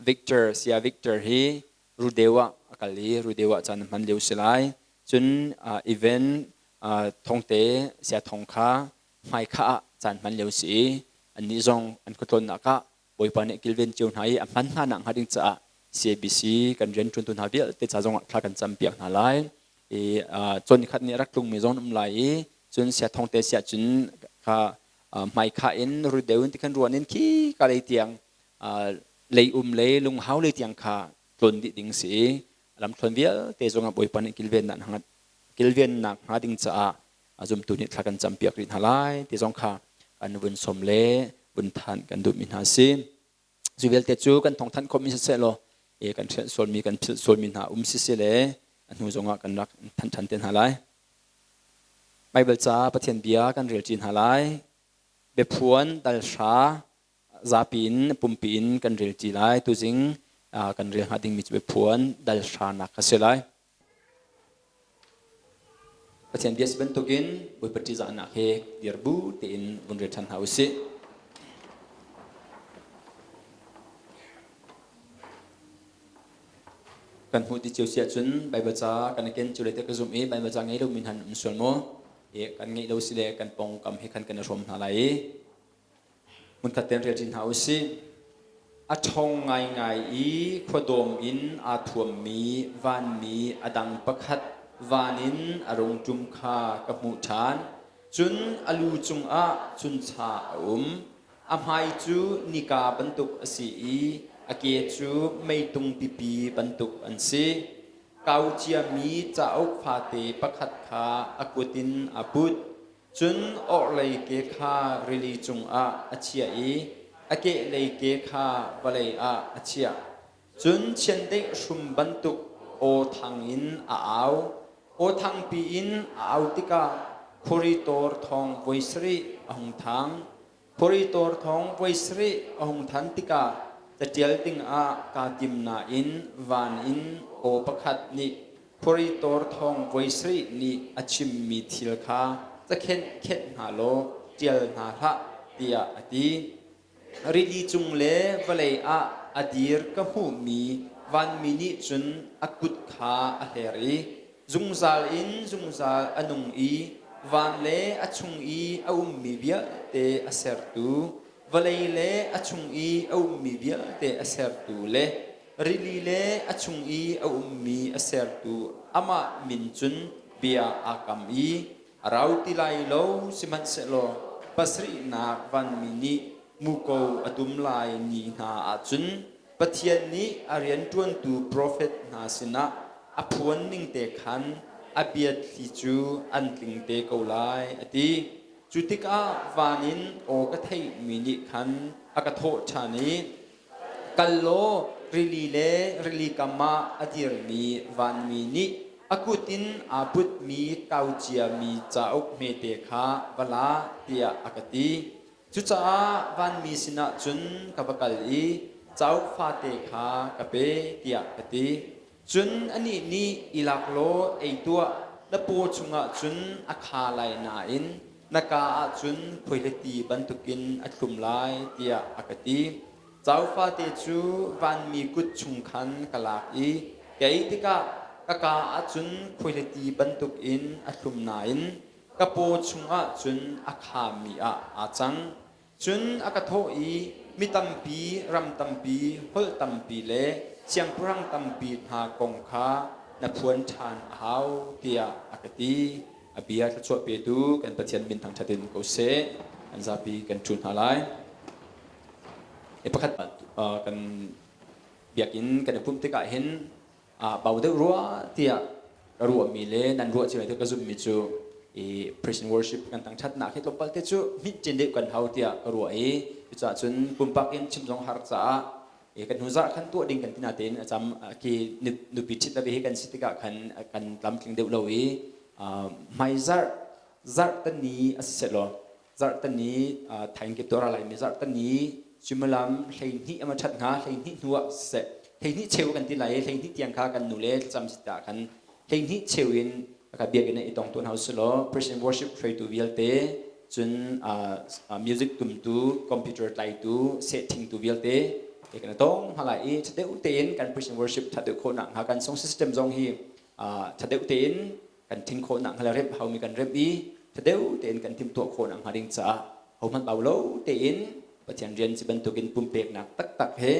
Victor Sia Victor hi Rudeu ah a kal i Rudeu ah caan hman lio si lai. Cun event Thongte Sia Thong kha hmaikha ah caan hman lio si i annih zong an khuatlawnnak ah Bawipa nih kilven cio hna i a hman hna nak hnga ding caah CABC kan rianṭuantu hna vialte ca zongah thla kan campiak hna lai. I cawn khat nih a rak tlungmi zong um lai i cun sia thongte siah cun kha hmaikhah in rudeu in tikhan ruan in khi ka lei tiang lei um lei lunghau lei tiang kha tlawn dih ding si i lamthluan vialte zongah Bawipa nih kilvennak kilvennak hnga ding caah zumtu nih thla kan campiak rih hna lai ti zong kha kan vun som le vun than kan duhmi hna si. Cu vialte cu kan thawngthanh khawhmi siseh law kan hrelh sualmi kan philh sualmi hna um siseh le a hnu zongah kan rak thanh ṭhan te hna lai. Baibal ca Pathian bia kan rel ṭi hna lai. Biaphuan dal hra zapi in pumpi in kan rel ṭi lai. Tuzing kan rel hnga dingmi cu biaphuan dal hranak a si lai. Pathian bia si bantukin Bawipa ṭihzahnak he dir bu tein vun rel ṭhan hna usih. Kan hmuh ti cio si ahcun Baibal ca kan i ken cio lai tiah ka zumh i Baibal ca ngei lomi hna an um sual maw? I kan ngeih lo si le kan pawngkam he khan kan i hrawm hna lai i Hmunkhat tein rel ṭi hna u sih. A ṭhawng ngaingai i khuadawm in aa thuammi vanmi a dang pakhat van in a rung ṭum kha ka hmuh ṭhan. Cun a lu cungah chuncha a um. A hmai cu nika bantuk a si i a ke cu meitung pipi bantuk an si. Kau ciami cauk fate pakhat kha a kut in a put. Cun orhlei ke kha rili cungah a chiah i a kehlei ke kha vawlei ah a chiah. Cun chiandeih hrum bantuk aw thang in a au. Aw thangpi in a au tikah khuari tawr thawng voi sarih a hung thang. Khuari tawr thawng voi sarih a hung than tikah caṭial dingah kaa tim nain van in aw pakhat nih Khuari tawr thawng voi sarih nih a chimmi thil kha cakhenh khenh hna law ṭial hna hlah tiah a ti. Rili cung le vawlei ah a dir ka hmuhmi vanmi nih cun a kut kha a hler i zungzal in zungzal a nung i van le a chung i a ummi vialte a sertu, vawlei le a chung i a ummi vialte a sertu le Rili le a chung i a ummi a sertu amah min cun bia aa kam i a rau ti lai lo, sihmanhsehlaw pasarihnak vanmi nih muko a tum lai ni hna ahcun Pathian nih a rianṭuantu profet hna sinah a phuan ning te khan a biathli cu an tling te ko lai, a ti. Cu tikah van in aw ka theihmi nih khan a ka thawh ṭhan i, Kal law rili le rili kam ah a dirmi vanmi nih A kut in aa putmi kau ciami cauk hmete kha va la tiah a ka ti. Cucaah vanmi sinah cun ka va kal i cauk fate kha ka pe tiah ka ti. Cun anih nih i lak law ei tuah, na paw chungah cun a kha lai nain na kaa ah cun khuaihliti bantukin a thlum lai tiah a ka ti. Cauk fate cu vanmi kut chung khan ka lak i ka ei tikah ka kaa ah cun khuaihliti bantukin a thlum nain ka paw chungah cun a khami ah aa cang. Cun a ka thawh i, Mi tampi, ram tampi, holh tampi le siangpahrang tampi hna kong kha na phuan ṭhan a hau, tiah a ka ti. A bia thluachuah petu kan Pathian min thangṭhat in ko seh. Kan zapi kan ṭhu hna lai. Pakhat kan biakinn kan i pumh tikah hin bau deuh rua tiah ka ruahmi le nan ruah cio ka zumhmi cu i praise and worship kan thangṭhatnak hi tlawmpal te cu hmit cin deuh kan hau tiah ka ruah i cucaah cun pumpak in chim zong har caah kan hnu zarh khan tuah ding kan ti natein a cam ki nupi ṭhit le hi kan si tikah khan kan tlamtling deuh lo i hmai zarh zarh tani a si seh law zarhtani thaing kip tuah ra laimi zarhtani suimilam 12 ama ṭhat hnga 12 hnu ah siseh 12 cheu kan ti lai i 12 tiang kha kan nu le thlacam si ta khan 12 cheu in ka biakinn i tong tuan hau selaw praise and worship hruaitu vialte cun music tumtu computer tlaitu sehthingtu vialte kan tong hna lai i ṭha deuh tein kan praise and worship ṭha deuh khawh nak hnga kan song system zong hi ṭha deuh tein kan thing khawh nak hnga le remh haumi kan remh i thadeu tein kan timhtuah khawh nak hnga ding caah hohmanh bau lo tein Pathian rian ci bantukin pumpeknak taktak he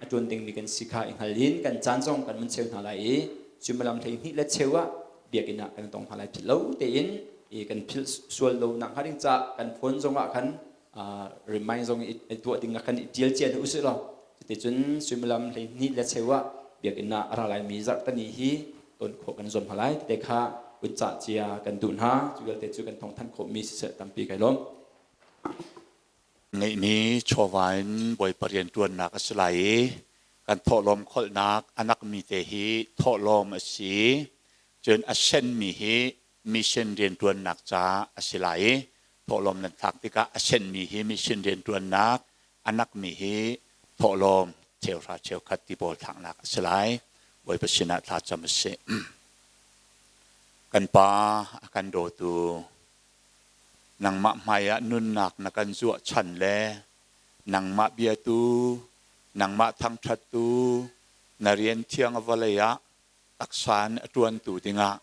a ṭuan dingmi kan si kha i hngal in kan caan zong kan mun cheu hna lai i suimilam 12 le cheu ah biakinn ah kan tong hna lai philh lo tein i kan philh sual lo nak hnga ding caah kan phone zong ah khan remind zong i tuah ding ah khan i ṭial cia hna usih law cuticun suimilam 12 le cheu ah biakinn ah a ra laimi zarhtani hi ton khawh kan zuam hna lai tete kha vun cah cia kan duh hna. Cu vialte cu kan thawngthanh khawhmi siseh tampi kai lawm. Ngeihmi chawva in Bawipa rianṭuannak a si lai i kan thawhlawm kholhnak a nakmi te hi thawhlawm a si. Cun a senmi hi mission rianṭuannak caah a si lai i thawhlawm nan thlak tikah a senmi hi mission rianṭuannak, a nakmi hi thawhlawm cheuhra cheukhat ti pawl thlaknak a si lai. Bawipa sinah thla cam a si. Kan Pa a kan dawtu, nangmah hmaiah nunnak na kan zuah chan le nangmah biatu, nangmah thangṭhattu, na rian thiang a vawlei ah taksa in a ṭuantu dingah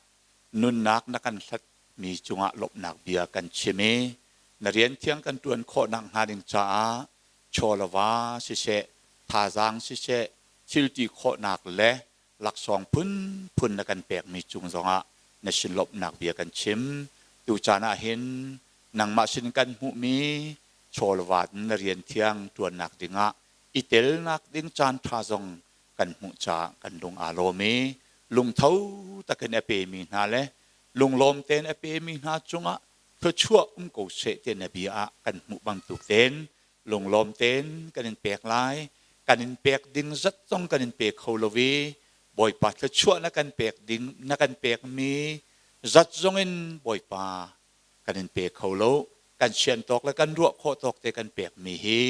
nunnak na kan hlatmi cungah lawmhnak bia kan chim i na rian thiang kan ṭuan khawh nakhnga ding caah chaw le va siseh, thazaang siseh, thilti khawhnak le laksawng phunphun na kan pekmi cung zongah na sin lawmhnak bia kan chim. Tucaan ah hin nangmah sin kan hmuhmi chaw le va in na rian thiang ṭuannak dingah i telnak ding caan ṭha zong kan hmuh caah kan lung aa lawm i lungtho takin a pemi hna le lunglawm tein a pemi hna cungah thluachuah um ko seh ti na bia ah kan hmuh bantuk tein lunglawm tein kan in pek lai. Kan in pek ding zat zong kan in pe kho lo i Bawipa thluachuah na kan pek ding na kan pekmi zat zong in Bawipa kan in pe kho lo. Kan sian tawk le kan ruah khawh tawk te kan pekmi hi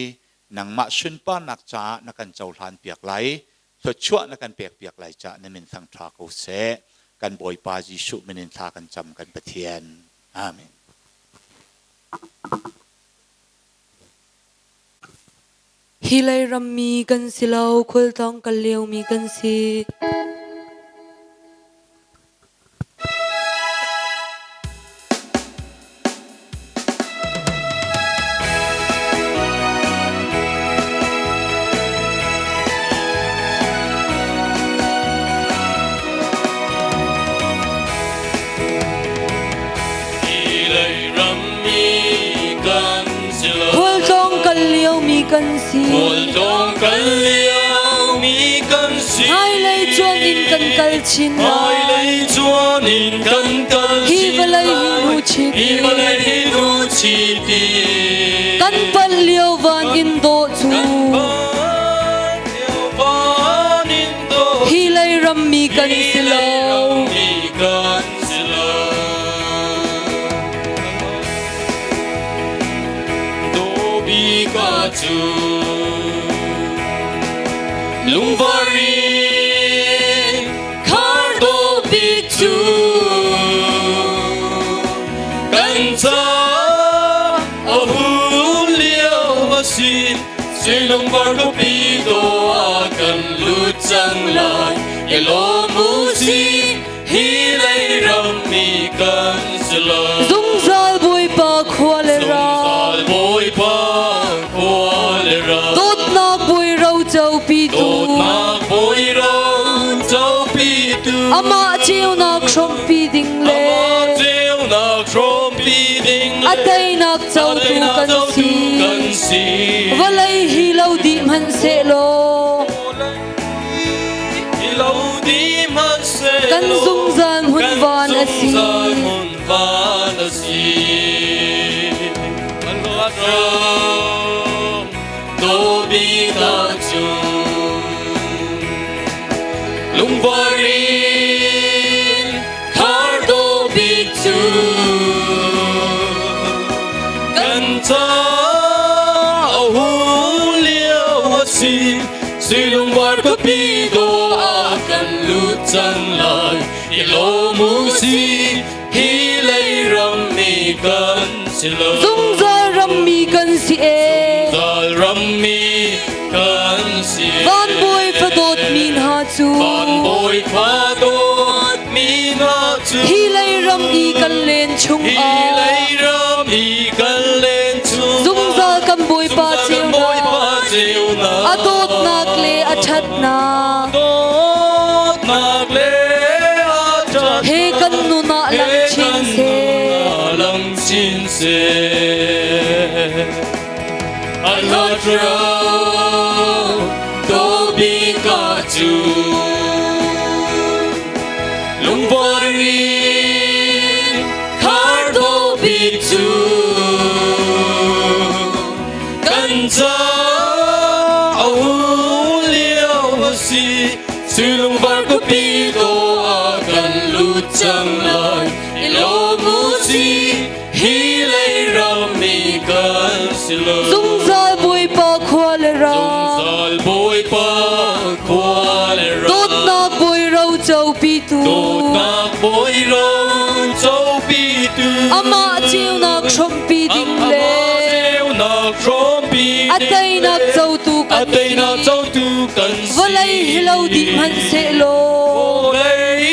nangmah sunparnak caah na kan cohlan piak lai, thluachuah na kan pek piak lai caah na min thang ṭha ko seh. Kan Bawipa Jesuh min in thla kan cam kan Pathian. Amen. Hi lei rammi kan si lo, khualtlawng kal liomi kan si. Khualtlawng kal liomi kan si. Khualtlawng kal liomi kan si. Hmailei cuan in kan kal chin lai. Hmailei cuan in kan kal Hi chin vawlei hi lai. nu chit Hi vawlei hi nu chit Kan pal lio van in dawh cu. Kan pal lio van in dawh Hi lei rammi kan Hi si lei lo. rammi kan Lungvar in khar dawh bik cu kan ca a hun lio a si. Sui lungvar khuapi dawh ah kan lut cang lai. I lawm u sih, hi lei ram mi kan si lo. Zungzal Bawipa khua le ram. Zungzal Bawipa khua le ram. Dawtnak bawi ro copitu. Dawtnak bawi ro copitu. Amah ceunak hrawmpi ding le. Amah ceunak hrawmpi ding le. A teinak cotu kan si. Kan si. Vawlei hi lo dih hmanh sehlaw. Hi lo dih hmanh sehlaw. Kan zungzal hmun van a si. Kan zungzal hmun van a si. Kan ram dawbik ah cun lungvar in khar dawbik cu kan ca a hun lio a si. Sui lungvar khuapi dawh ah kan lut cang lai. I lawm u sih, hi lei ram mi kan si lo. Zungzal rammi kan si ee. Zungzal rammi kan si ee. Van bawi fadawt mi hna cu. Van bawi fadawt mi hna cu. Hi lei ram i kan len chung Hi ah. lei ram i kan len chung ah. Zungzal kan Bawipa Zungzal kan Bawipa ceunak. ceunak. A dawtnak le a ṭhatnak. Dawtnak le a ṭhatnak. He kan nun ah lang chin seh. Lang chin seh. A ram dawbik ah cun lungvar in khar dawbik cu kan ca a hun lio a si. Sui lungvar khuapi dawh ah kan lut cang lai. I lawm u sih, hi lei ram mi kan si lo. Zungzal Bawipa khua le ram. Zungzal Bawipa khua le ram. Dawtnak bawi ro copitu. Dawtnak bawi ro copitu. Amah ceunak hrawmpi ding le. Amah ceunak hrawmpi A teinak cotu kan A teinak si. cotu kan si. Vawlei hi lo dih hmanh sehlaw. Vawlei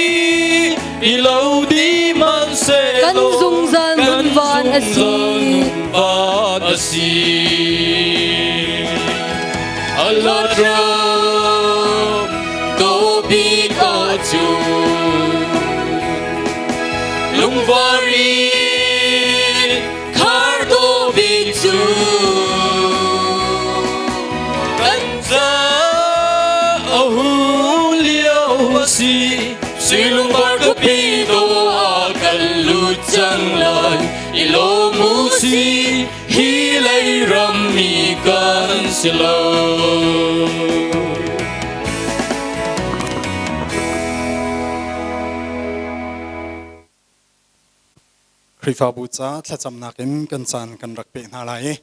hi lo dih hmanh sehlaw. Kan zungzal nun van a si. Kan zungzal nun van a si. Allah ram dawbik ah cun lungvar in khar dawbik cu kan ca a hun lio a si. Sui lungvar khuapi dawh ah kan lut cang lai. I lawm u sih, hi lei ram mi kan si lo. Khrihfabu ca thlacamnak in kan caan kan rak peh hna lai i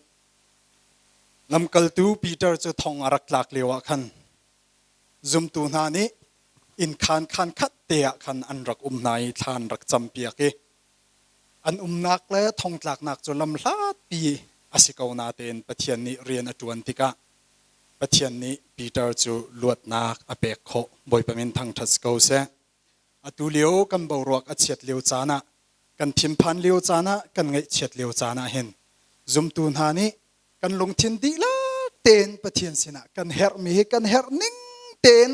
lamkaltu Peter cu thong a rak tlak lio ah khan zumtu hna nih inn khaan khaan khat te ah khan an rak um hna i thla an rak campiak i an umnak le thongtlaknak cu lamhlatpi a si ko natein Pathian nih rian a ṭuan tikah Pathian nih Peter cu luatnak a pek khawh. Bawipa min thangṭhat si ko seh. Atu lio kan boruak a chiat lio caan ah, kan thinphan lio caan ah, kan ngaihchiat lio caan ah hin zumtu hna nih kan lungthin dihlak tein Pathian sinah kan herhmi hi kan herh ning tein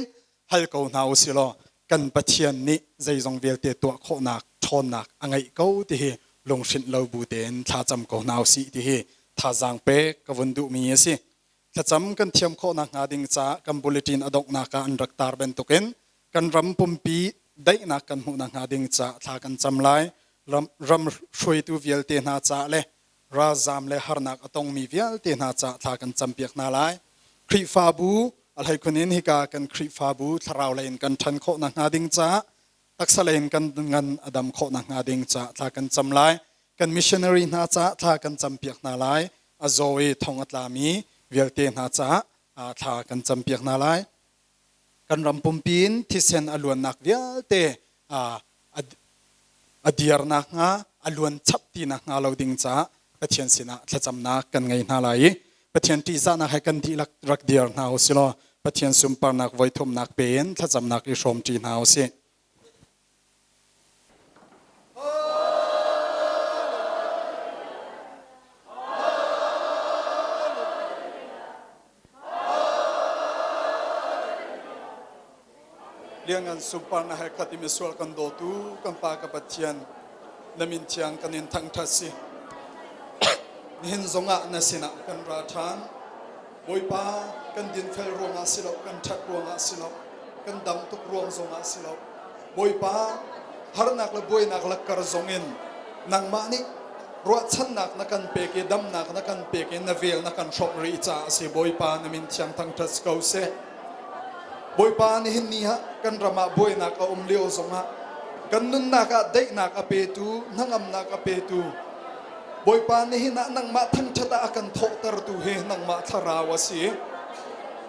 hal ko hna u sih law kan Pathian nih zeizong vialte tuah khawhnak ṭhawnnak a ngeih ko ti hi lunghrinh lo bu tein thlacam ko hna u sih ti hi thazaang pek ka vun duhmi a si. Thlacam kan thiam khawhnak hnga ding caah kan bulletin a donghnak ah an rak tar bantukin kan ram pumpi daihnak kan hmuhnak hnga ding caah thla kan cam lai. Ram hruaitu vialte hna caah le ralzaam le harnak a tongmi vialte hna caah thla kan campiak hna lai. Khrihfabu a hleikhun in hika kan Khrihfabu thlarau lei in kan ṭhan khawh nakhnga ding caah taksa lei in kan ngan a dam khawh nakhnga ding caah thla kan cam lai. Kan missionary hna caah thla kan campiak hna lai. A zaw i thong a tlami vialte hna caah thla kan campiak hna lai. Kan ram pumpi in thisen a luannak vialte a dir nakhnga, a luan chap ti nakhnga lo ding caah Pathian sinah thlacamnak kan ngei hna lai i Pathian ṭihzahnak he kan dihlak rak dir hna u silaw Pathian sunparnak voithumnak pe in thlacamnak i hrawmṭi hna u sih. Lianngan sunparnak he khat i misual kan dawtu kan Pa ka Pathian, na min thiang kan in thangṭhat si. Nihin zongah na sinah kan ra ṭhan. Bawipa, kan dinfel ruangah si lo, kan ṭhat ruangah si lo, kan dam tuk ruang zongah si lo. Bawipa, harnak le buainak lakkar zongin nangmah nih ruahchannak na kan pek i damnak na kan pek i na vel na kan hrawmh rih caah a si. Bawipa, na min thiang thangṭhat si ko seh. Bawipa nihin ni ah kan ram ah buainak a um lio zongah kan nunnak ah daihnak a petu, hnangamnak a petu Bawipa nihin ah nangmah thangṭhat ah a kan thawhtertu hi nangmah thlarau a si.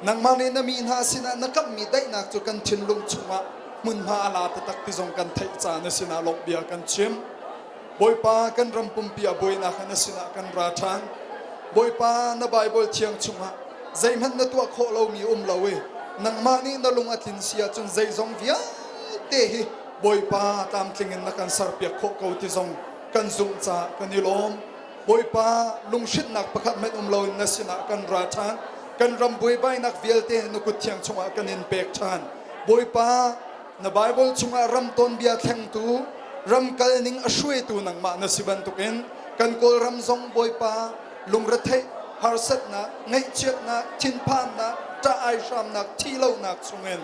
Nangmah nih na mi hna sinah na kamhmi daihnak cu kan thinlung chungah hmunhma a la taktak ti zong kan theih caah na sinah lawmhbia kan chim. Bawipa kan ram pumpi ah buainak na sinah kan ra ṭhan. Bawipa na Baibal thiang chungah zeihmanh na tuah khawh lomi um lo i nangmah nih na lung a tlin si ahcun zeizong vialte hi Bawipa tlamtling in na kan serpiak khawh ko ti zong kan zumh caah kan i lawm. Bawipa lunghrinhnak pakhat hmanh um loin na sinah kan ra ṭhan. Kan ram buaibainak vialte na kut thiang chungah kan in pek ṭhan. Bawipa na Baibal chungah ram tawnbia thlengtu, ram kalning a hruaitu nangmah na si bantukin kan Kawlram zong Bawipa lungretheih, harsatnak, ngaihchiatnak, thinphannak, ṭah aihramnak, thihlonak chungin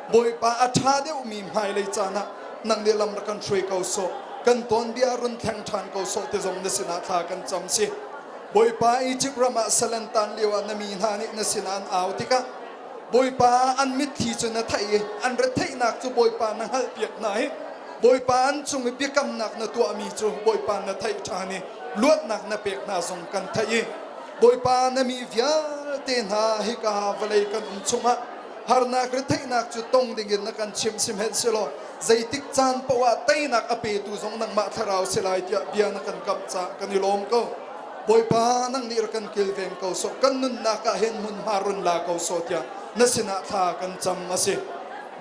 Bawipa a ṭha deuhmi hmailei caan ah nang nih lam rak kan hruai ko sawh, kan tuanbia run thleng ṭhan ko sawh ti zong na sinah thla kan cam si. Bawipa Egypt ram ah sal an tan lio ah na mi hna nih na sinah an au tikah Bawipa an mitthli cu na theih i an retheihnak cu Bawipa na hngalhpiak hna i Bawipa an cung i biakamnak na tuahmi cu Bawipa na theih ṭhan i luatnak na pek hna zong kan theih i Bawipa na mi vialte hna hika vawlei kan um chungah harnak retheihnak cu tong dingin na kan chimh sihmanhsehlaw zeitik caan paoh ah teinak a petu zong nangmah thlarau si lai tiah bia na kan kamh caah kan i lawm ko. Bawipa nang nih rak kan kilveng ko sawh kan nunnak ah hin hmunhma run la ko sawh tiah na sinah thla kan cam a si.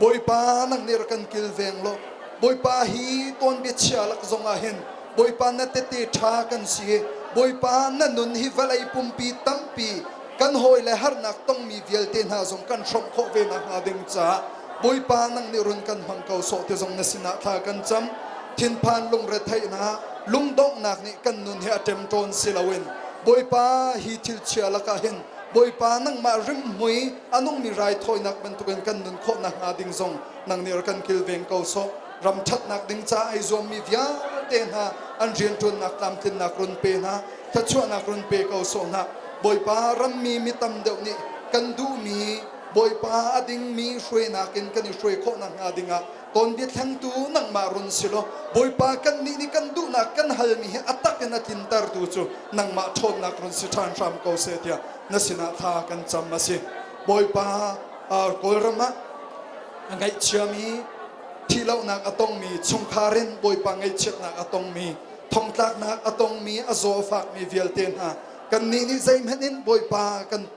Bawipa nang nih rak kan kilveng law Bawipa hi tuanbia chia lak zong ah hin Bawipa na tete ṭha kan si i Bawipa na nun hi vawlei pumpi tampi kan hawi le harnak tongmi vialte hna zong kan hrawmh khawh ve nakhnga ding caah Bawipa nang nih run kan hmang ko sawh ti zong na sinah thla kan cam. Thinphan lungretheihnak, lungdonghnak nih kan nun hi a ṭemṭawn si loin Bawipa hi thil chia lakah hin Bawipa nangmah rimhmui a nungmi raithawinak bantukin kan nun khawh nakhnga ding zong nang nih rak kan kilveng ko sawh. Ram ṭhatnak ding ca ai zuammi vialte hna an rianṭuannak tlamtlinnak run pe hna, thluachuahnak run pe ko sawh hna. Bawipa rammi mi tam deuh nih kan duhmi Bawipa a dingmi hruainak in kan i hruai khawh nakhnga dingah tawnbia thlengtu nangmah run si law Bawipa kannih nih kan duhnak kan halmi hi a tak in a tlintertu cu nangmah ṭhawnnak run si ṭhan hram ko seh tiah na sinah thla kan cam a si. Bawipa Kawlram ah a ngaihchiami thihlohnak a tongmi chungkhar in Bawipa ngaihchiatnak a tongmi thongtlaknak a tongmi a zaw a fakmi vialte hna kannih nih zeihmanh in Bawipa kan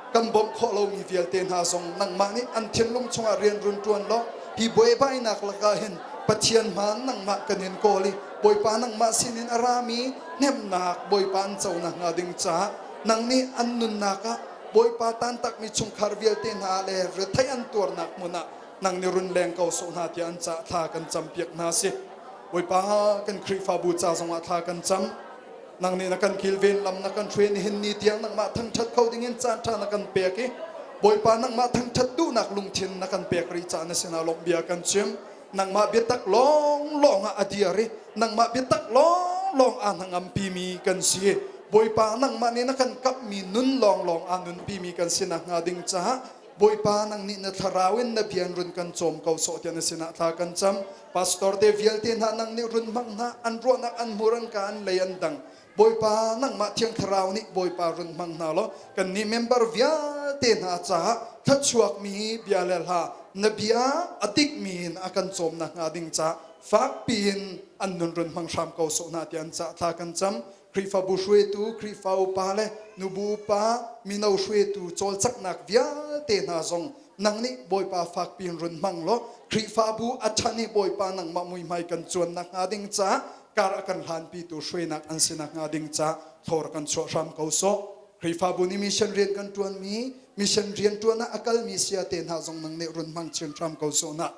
kan bawmh khawh lomi vialte hna zong nangmah nih an thinlung chungah rian run ṭuan law hi buaibainak lakah hin Pathian hmaan nangmah kan in kawl i Bawipa nangmah sinin a rami hnemhnak Bawipa an co nakhnga ding caah nang nih an nunnak ah Bawipa tantakmi chungkhar vialte hna le retheih an tuarnak hmun ah nang nih run leng ko sawh hna tiah an caah thla kan campiak hna si. Bawipa kan Khrihfabu ca zongah thla kan cam. Nang nih na kan kilven lam na kan hruai nihin ni tiang nangmah thangṭhat kho dingin caan ṭha na kan pek i Bawipa nangmah thangṭhat duhnak lungthin na kan pek rih caah na sinah lawmh bia kan chim. Nangmah biatak lawnglawng ah a dir i nangmah biatak lawnglawng aa hnangampimi kan si. Bawipa nangmah nih na kan kamhmi nun lawnglawng aa nunpimi kan si nakhnga ding caah Bawipa nang nih na thlarau in na bian run kan cawm ko sawh tiah na sinah thla kan cam. Pastor te vialte hna nang nih run hmang hna, an ruahnak an hmur an ka an lei an dang. Bawipa nangmah thiang thlarau nih Bawipa run hmang hna law kannih member vialte hna caah thluachuakmi bia le hla na bia a dikmi in a kan cawm nakhnga ding ca fakpi in an nun run hmang hram ko sawh hna tiah an cah thla kan cam. Khrihfabu hruaitu, Khrihfa upa le nubu upa, mino hruaitu cawlcanghnak vialte hna zong nang nih Bawipa fakpi in run hmang law Khrihfabu a ṭhan i Bawipa nangmah muihmai kan cuan nakhnga ding caah kar a kan hlanpitu hruainak an si nakhnga ding caah thlor kan chuah hram ko sawh. Khrihfabu nih mission rian kan ṭuanmi, mission rian ṭuan ah a kalmi siate hna zong nang nih run hmang chin hram ko sawh na.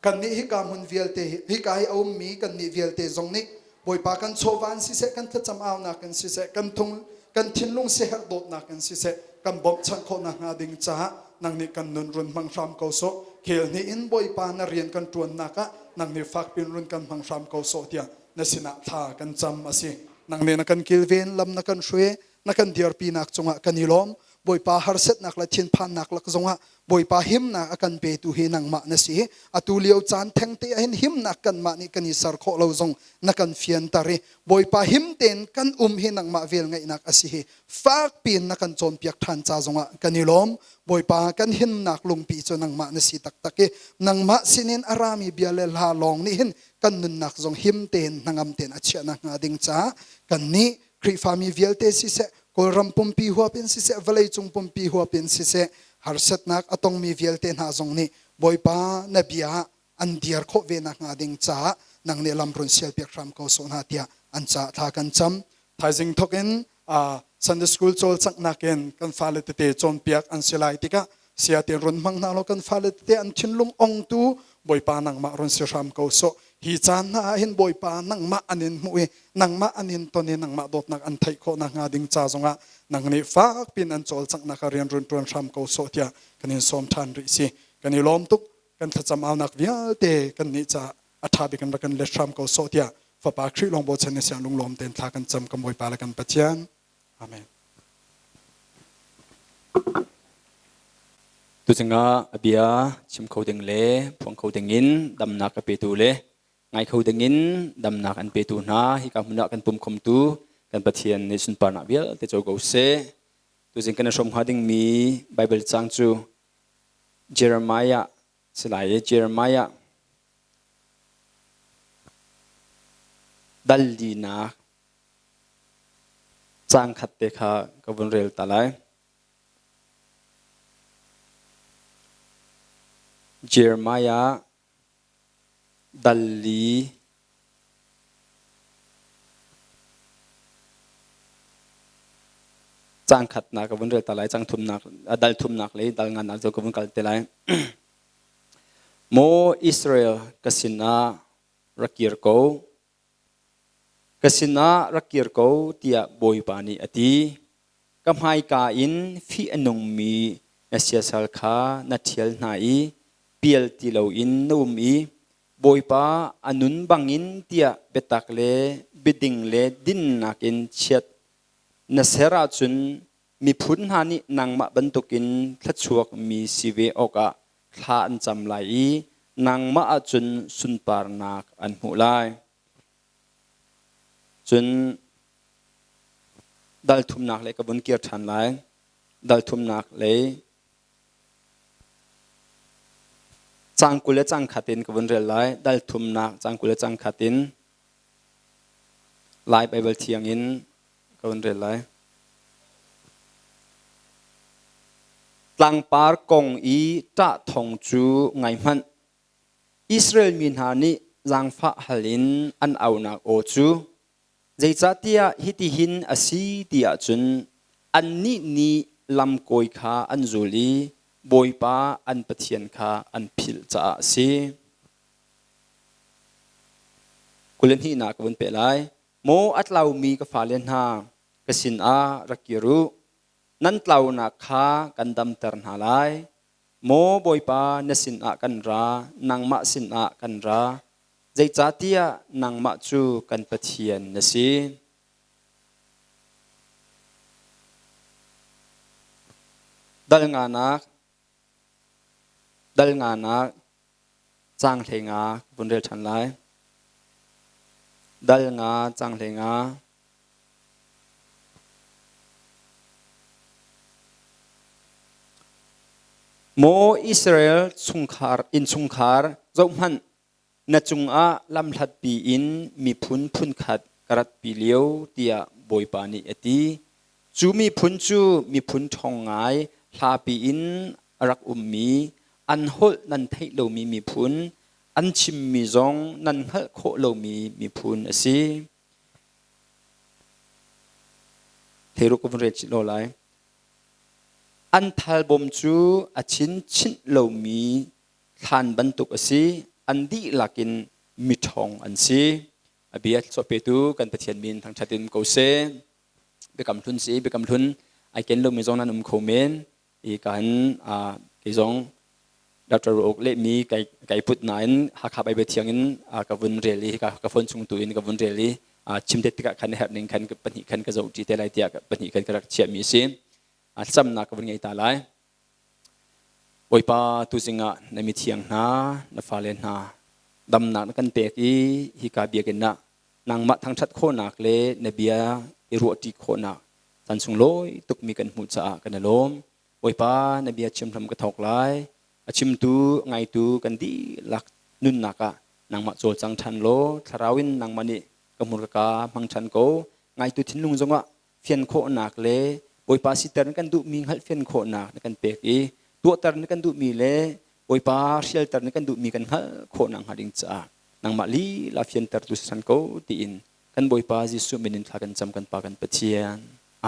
Kannih hika hmun vialte hika hi a ummi kannih vialte zong nih Bawipa kan chawva in siseh, kan thlacam aunak in siseh, kan thung kan thinlung siaherh dawtnak in siseh, kan bawmhchanh khawh nakhnga ding caah nang nih kan nun run hmang hram ko sawh. Khel hnih in Bawipa na rian kan ṭuannak ah nang nih fakpin run kan hmang hram ko sawh tiah na sinah thla kan cam a si. Nang nih na kan kilven, lam na kan hruai, na kan dirpinak cungah kan i lawm. Bawipa harsetnak le thinphannak lak zongah Bawipa himnak a kan petu hi nangmah na si. Atu lio caan thengte ah hin himnak kanmah nih kan i ser khawh lo zong na kan fianter i Bawipa him tein kan um hi nangmah velngeihnak a si hi fak piin na kan cawnpiak ṭhan ca zongah kan i lawm. Bawipa kan himnak lungpi cu nangmah na si taktak i nangmah sinin a rami bia le hla lawng nih hin kan nunnak zong him tein hnangam tein a chiah nakhnga ding caah kannih Khrihfami vialte siseh, Kawlram pumpi huap in siseh, vawleicung pumpi huap in siseh, harsatnak a tongmi vialte hna zong nih Bawipa na bia ah an dir khawh ve nakhnga ding caah nang nih lam run sialpiak hram ko sawh hna tiah an caah thla kan cam. Thaizing thawk in Sunday School cawlcanghnak in kan fale tete cawnpiak an si lai tikah Saya te run hmang hna law kan fale tete an thinlung ongtu Bawipa nangmah run si hram ko sawh. Hi caan hna ah hin Bawipa nangmah an in hmuh i nangmah an in ton i nangmah dawtnak an theih khawh nakhnga ding ca zongah nang nih fak pin an cawlcanghnak ah rian run ṭuan hram ko sawh tiah kan in sawm ṭhan rih si. Kan i lawm tuk. Kan thlacam aunak vialte kan nih caah a ṭha bik in rak kan let hram ko sawh tiah Fapa Khrih lawng bochan in siang lunglawm tein thla kan cam kan Bawipa le kan Pathian. Amen. Tuzing ah a bia chim kho ding le phuang kho ding in damnak a petu le ngai kho ding in damnak an petu hna hika hmun ah kan pum khomtu kan Pathian nih sunparnak vialte co ko seh. Tuzing kan i hrawm hnga dingmi Bible cang cu Jeremiah si lai i Jeremiah dal linak Caang khat te kha ka vun rel ta lai. Jeremiah dal li caang khatnak ka vun rel ta lai caang thumnak dal thumnak le dal ngannak cu ka vun kal te lai. Maw Israel ka sinah rak kir ko Ka sinah rak kir ko, tiah Bawipa nih a ti. Ka hmaika in fih a nungmi na siasal kha na ṭhial hna i pial ti loin na um i Bawipa a nun bangin tiah biatak le biading le dinnak in chiat na ser ahcun miphun hna nih nangmah bantukin thluachuakmi si ve awkah thla an cam lai i nangmah ahcun sunparnak an hmuh lai. Cun dal thumnak lei ka vun kir ṭhan lai. Dal thumnak lei cang 20 le cang khat in ka vun rel lai. Dal thumnak cang 20 le cang khat in Lai Baibal Thiang in ka vun rel lai. Tlangpar kong i ṭah thawng cu ngai hmanh. Israel mi hna nih zaangfah hal in an aunak aw cu zeicahtiah hitihin a si ti ahcun annih nih lamkawi kha an zul i Bawipa an Pathian kha an philh caah a si. 22 ka vun peh lai. Maw a tlaumi ka fale hna, ka sinah rak kir u. Nan tlaunak kha kan damter hna lai. Maw Bawipa, na sinah kan ra, nangmah sinah kan ra, zeicahtiah nangmah cu kan Pathian na si. Dal nganak, dal nganak, caang 15 vun rel ṭhan lai. Dal nga, caang 15. Maw Israel chungkhar innchungkhar zohhmanh na cungah lamhlatpi in miphun phunkhat ka ratpi lio tiah Bawipa nih a ti. Cu miphun cu miphun ṭhawng ngai hlapi in a rak ummi, an holh nan theih lomi miphun, an chimmi zong nan hngalh khawh lomi miphun a si. Theiruk ka vun rel chih law lai. An thalbawm cu a chin chinh lomi thlan bantuk a si. An dihlak in miṭhawng an si. A bia thluachuah petu kan Pathian min thangṭhat in ko seh. Biakam hlun si, biakam hlun ai ken lomi zong nan um kho men. I kan kei zong Dr. Uk lehmi kai kai put nain Hakha Baibal Thiang in ka vun rel i ka phone chung tu in ka vun rel i chim te tikah khan herh ning khan pahnih khan ka zoh ṭi te lai tiah pahnih khan ka rak chiahmi a si. Thlacamnak ka vun ngei ta lai. Bawipa tuzing ah na mithiang hna, na fale hna damnak na kan pek i hika biakinn ah nangmah thangṭhat khawhnak le na bia i ruahṭi khawhnak caan sunglawi tukmi kan hmuh caah kan i lawm. Bawipa na bia chim hram ka thawk lai. A chimtu, ngaitu kan dihlak nunnak ah nangmah cawlcang ṭhan law thlarau in nangmah nih ka hmurka ka hmang ṭhan ko. Ngaitu thinlung zongah fian khawhnak le Bawipa siter na kan duhmi hngalhfian khawhnak na kan pek i tuahter na kan duhmi le Bawipa hrialter na kan duhmi kan hngalh khawhnak hnga ding caah nangmah lila fiantertu si ṭhan ko tiin kan Bawipa Jesuh min in thla kan cam kan Pa kan Pathian.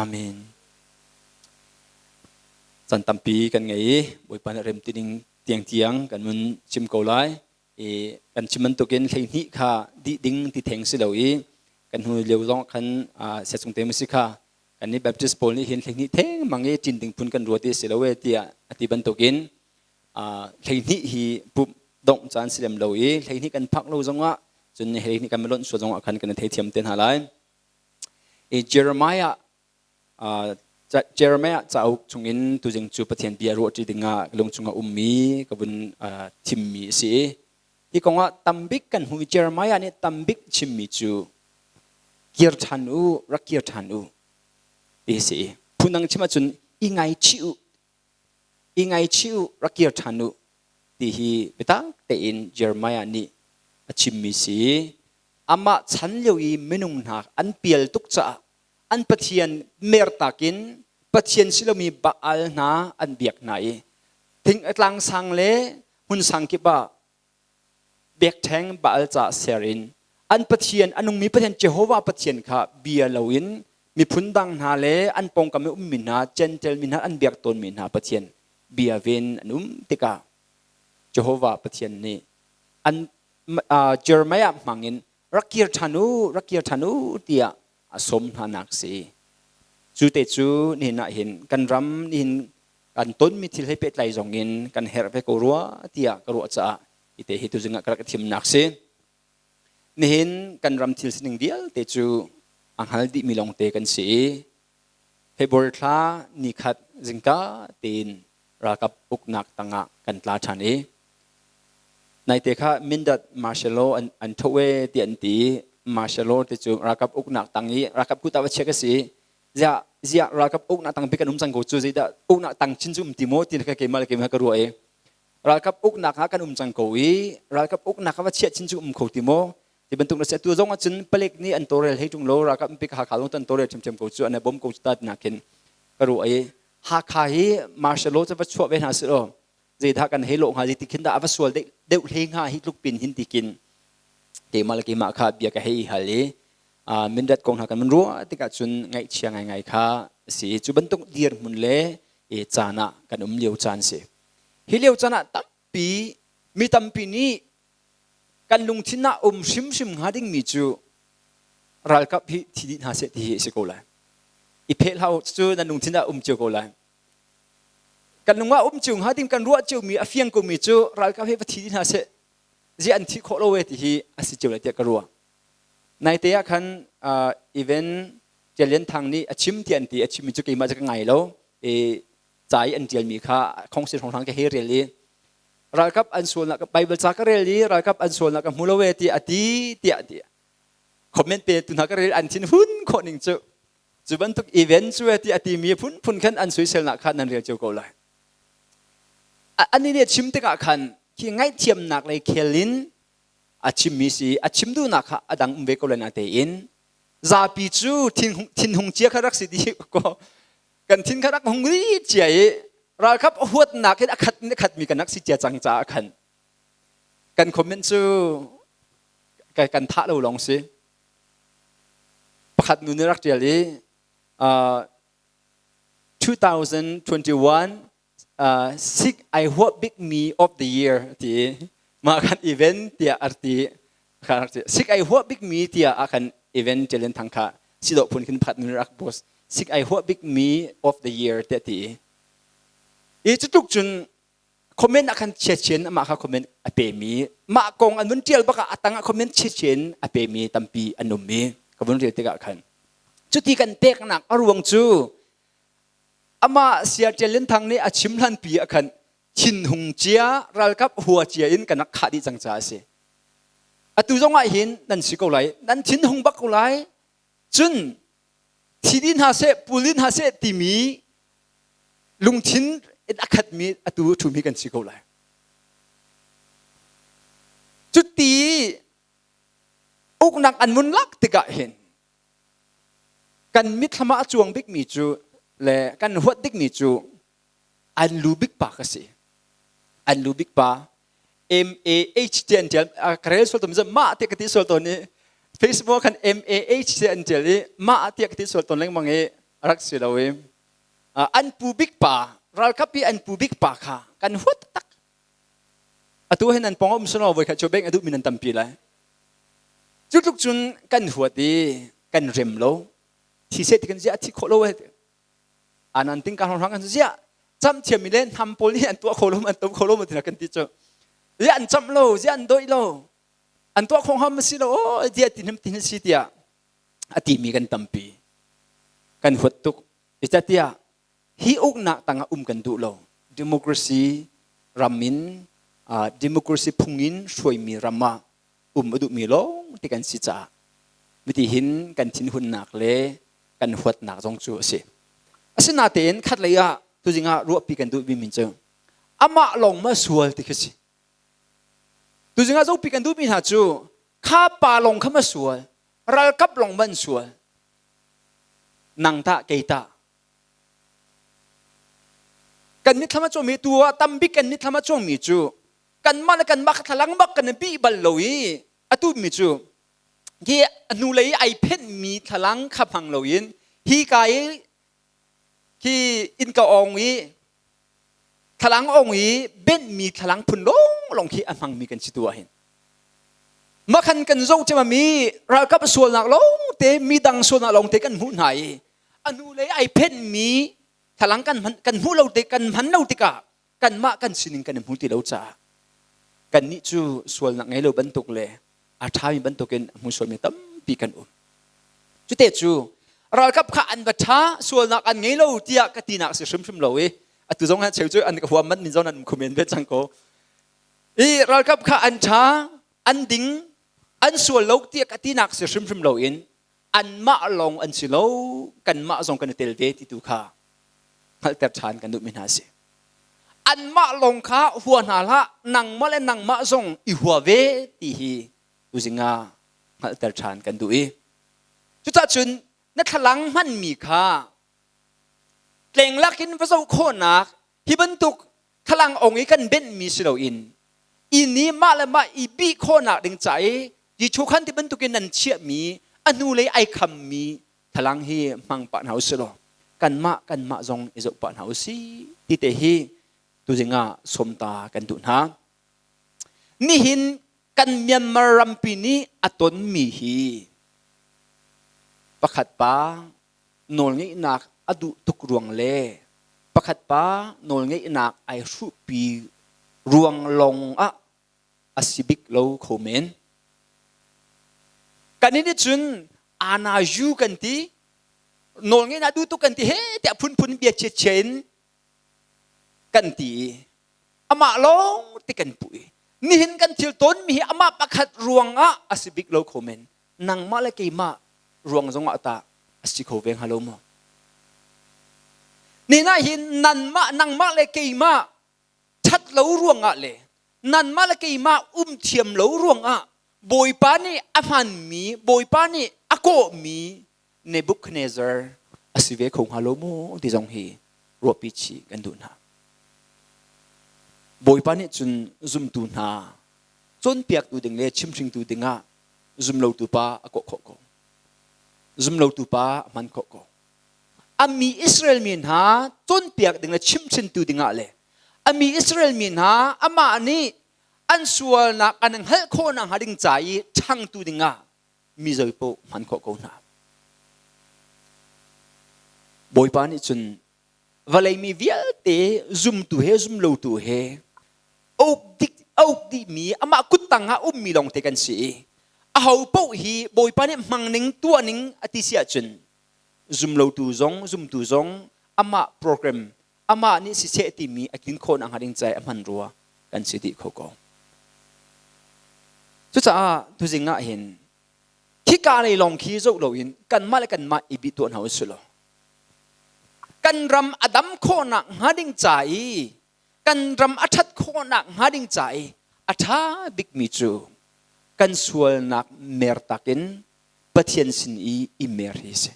Amen. Chan tampi kan ngei i Bawipa nih rem ti ding tiangtiang kan mun chim ko lai. I kan chim bantukin 12 kha dih ding ti theng si lo i kan hnu lio zong khan siacung te si kha kan nih Baptist pawl nih hin 12 theng mang i ṭin ding phun kan ruat i si lo e tiah a ti bantukin 12 hi pumh dongh caan si lem lo i 12 kan phak lo zongah cun 12 kan lonh sual zongah khan kan theithiam te hna lai. I Jeremiah Jeremiah cauk chungin tuzing cu Pathian bia ruahṭi dingah lung chungah ummi ka vun thimmi a si i hi kongah tambik kan hmuh i Jeremiah nih tambik chimmi cu kir ṭhan u, rak kir ṭhan u ti a si i phundang chim ahcun i ngaichih u, i ngaichih u, rak kir ṭhan u ti hi biatak tein Jeremiah nih a chimmi si. Amah chan lio i minung hna an pial tuk caah an pathian mertak in pathian si lomi Baal hna an biak hna i thing tlang sang le hmun sang kip ah biakṭheng Baal caah ser in an pathian a nungmi pathian Jehovah Pathian kha bia loin miphun dang hna le an pawngkam i ummi hna Gentile mi hna an biak tawnmi hna pathian bia ven an um tikah Jehovah Pathian nih an Jeremiah hmangin rak kir ṭhan u rak kir ṭhan u tiah a sawm hna nak si. Cu te cu nihin ah hin kan ram nihin kan tonmi thil he pehtlai zong in kan herh ve ko rua tiah ka ruah caah hi te hi tuzing ah ka rak thimnak si. Nihin kan ram thil sining vialte cu a hngal dihmi lawngte kan si i February thla nikhat zingka tein ralkap uknak tangah kan tla ṭhan i Naite kha Mindat martial law an tho e ti an ti. Martial law ti cu ralkap uknak tang i ralkap kut ah va chia ka si. Ziah ziah ralkap uknak tang bik kan um cang ko cu zeidah uknak tang chin cu um ti maw ti kha keimah le keimah ka ruah i ralkap uknak ah kan um cang ko i ralkap uknak ah va chiah chin cu um kho ti maw ti bantuk na si atu zong ahcun palek nih an tawlrel hei ṭung lo ralkap pik Hakha zong an tawlrel ṭhiamṭhiam ko cu an bom ko cu ta ti nakin ka ruah i Hakha hi martial law cu va chuah ve hna sih law zeidah kan hei lawh hnga ti khin dah a va sual deuh hle hnga hi tluk pin hin ti kin keimah le keimah kha bia ka hei hal i mindat kong hna kan mun ruah tikah cun ngaihchia ngaingai kha si cu bantuk dirhmun le caan ah kan um lio caan si hi lio caan ah tampi mi tampi nih kan lungthin ah um hrimhrim hnga dingmi cu ralkap hi thi dih hna seh ti hi a si ko lai i pheh hlah cu nan lungthin ah um cio ko lai Kan lung ah um cio hnga ding kan ruah ciomi a fiang komi cu ralkap hi va thi dih hna seh ziah an thih khawh lo e ti hi a si cio lai tiah ka ruah. Naite ah khan even Tial Lian Thang nih a chim ti an ti a chimmi cu keimah cu ka ngai lo i ca i an ṭialmi kha khongsi hrawnghrang ka hei rel i ralkap an sualnak Bible ca ka rel i ralkap an sualnak ka hmu lo e ti a ti tiah ti comment pe tu hna ka rel an thin hun khawh ning cu Cu bantuk event cu ti a timi phunphun khan an soiselnak kha nan rel cio ko lai. Ani nih a chim tikah khan khi ngaihthiamnak lei khel in a chimmi si a chim duhnak kha a dang um ve ko lai natein zapi cu thinhung cia kha rak si dih ko kan thin kha rak hung ri cia i ralkap huatnak in a khat in a khatmi kan rak si cia cang caah khan kan comment cu kan thah lo lawng si pakhat nu nih rak ṭial i 2021 sik ai huah bikmi of the year ti mah khan event tiah a ti sik ai huah bikmi tiah a kan event ṭialin thang kha sidawh phun khin phat nun rak post sik ai huah bikmi of the year tiah ti i cutluk cun comment ah khan chiachin amah kha comment a pemi mah kong an vun ṭial bak ah a tang ah comment chiachin a pemi tampi an um i ka vun rel tikah khan cuti kan peknak a ruang cu Amah Saya Ṭial Lian Thang nih a chim hlanpi ah khan thinhung cia ralkap hua cia in kan rak khah dih cang caah a si. Atu zong ah hin nan si ko lai, nan thinhung bak ko lai. Cun thi dih hna seh, pul dih hna seh timi lungthin in a khatmi atu ṭhumi kan si ko lai. Cuti uknak an vun lak tikah hin Kan mitthlam ah a cuang bikmi cu le kan huat bikmi cu an lu bik pa ka si. An lu bik pa M-A-H ti an ṭial. Ka rel sual tawn mah tiah ka ti sual tawn i Facebook khan M-A-H ti an ṭial i mah tiah ka ti sual tawn lengmang i a rak si lo i an pu bik pa ralkap i an pu bik pa kha kan huat tak. Atu hin nan pawng um selaw voikhat cu beng a duhmi nan tampi lai. Cu tluk cun kan huat i kan rem lo. Thi seh ti kan ziah thi khawh lo eh. Anan ting ka hrang kan ziah cam thiammi le hnam pawl nih an tuah kho lo an to kho lo ma kan ti cu. Ziah an camh lo, ziah an doih lo. An tuah khawh hnga ma si lo oh ziah ti hnim ti si tiah a timi kan tampi. Kan huat tuk. Zeicahtiah hi uknak tangah um kan duh lo. Democracy ram in democracy phung in hruaimi ram ah um a duhmi lawng ti kan si caah miti hin kan thinhunnak le kan huatnak zong cu a si. Asinatein khatlei ah tuzing ah ruahpi kan duhmi min cu amah lawng ma sual ti khi si. Tuzing ah zohpi kan duhmi hna cu kha pa lawng kha ma sual, ralkap lawng man sual. Nang tah kei tah Kan mitthlam a cuangmi tu ah tambik kan mitthlam a cuangmi cu kanmah le kanmah kha thlalang bak kan i bih bal lo i a tummi cu hi hnulei i ai phenhmi thlalang kha hmang loin hi ka i khi innka ong i thlalang ong i benhmi thlalang phun lawnglawng khi a hmangmi kan si tu ah hin makhan kan zoh mi ralkap sualnak lawng te midang sualnak lawng te kan hmuh hna i a hnulei ai phenhmi thlalang kan hman kan hmuh lo te kan hman lo tikah kanmah kan sining kan i hmu ti lo caah kannih cu sualnak ngei lo bantuk le a ṭhami bantukin a hmu sualmi tampi kan um. Cute cu ralkap kha an va ṭha sualnak an ngei lo tiah ka tinak si hrimhrim lo i atu zong han cheu cu an ka huam man min zong an um khumen ve cang ko. I ralkap kha an ṭha an ding an sual lo tiah ka tinak si hrimhrim lo in anmah lawng an si lo kanmah zong kan i tel ve ti tu kha hngalhter ṭhan kan duhmi hna a si. Anmah lawng kha hua hna hlah nangmah le nangmah zong i hua ve ti hi tuzing ah hngalhter ṭhan kan duh i cucah cun na thlalang hmanmi kha tleng lakin va zoh khawhnak hi bantuk thlalang ong i kan benhmi si loin inn i mah le mah i bih khawhnak ding ca i Jesuh khan ti bantukin nan chiahmi a hnulei ai khammi thlalang hi hmang pah hna usih law kanmah kanmah zong i zoh pah hna usih ti te hi tuzing ah sawmta kan duh hna. Nihin kan Myanmar rampi nih a tonmi hi pakhat pa nawlngeihnak a duh tuk ruang le pakhat pa nawlngeihnak ai hruhpi ruang lawng ah a si bik lo kho men. Kan nih cun ana yu kan ti nawlngeihnak duh tuk kan ti he tiah phunphun bia chiachia in kan ti i amah lawng ti kan puh i nihin kan thil tawnmi hi amah pakhat ruangah a si bik lo kho men nangmah le keimah ruang zongah tah a si kho ve hnga lo maw? Nihin ah hin nanmah nangmah le keimah ṭhat lo. lo ruangah le nanmah le keimah um thiam lo ruangah Bawipa nih a hmanmi, Bawipa nih a kawhmi Nebuchadnezzar a si ve kho hnga lo maw ti zong hi ruahpi chih kan duh hna. Bawipa nih cun zumtu hna cawnpiaktu ding le chimhringtu dingah zumlotu pa a kawh khawh ko. Zumlotu pa a hman khawh ko. A mi Israel mi hna cawnpiak ding le chimhhrintu dingah le a mi Israel mi hna amah nih an sualnak an hngalh khawh nakhnga ding ca i ṭhangtu dingah mi zei paoh hman khawh ko hna. Bawipa nih cun vawlei mi vialte zumtu he zumlotu he a uk dihmi amah kuttang ah ummi lawngte kan si i aho paoh hi Bawipa nih hmang ning tuah ning a ti si ahcun zumlotu zong zumtu zong amah program amah nih siseh timi a tlin khawh nakhnga ding cai a hman rua kan si dih kho ko. Cucaah tuzing ah hin khika lei lawng khi zoh loin kanmah le kanmah i bih tuah hna usih law kan ram a dam khawhnak hnga ding ca i kan ram a ṭhat khawhnak hnga ding ca i a ṭha bikmi cu kan sualnak mer takin Pathian sin i i mer hi si.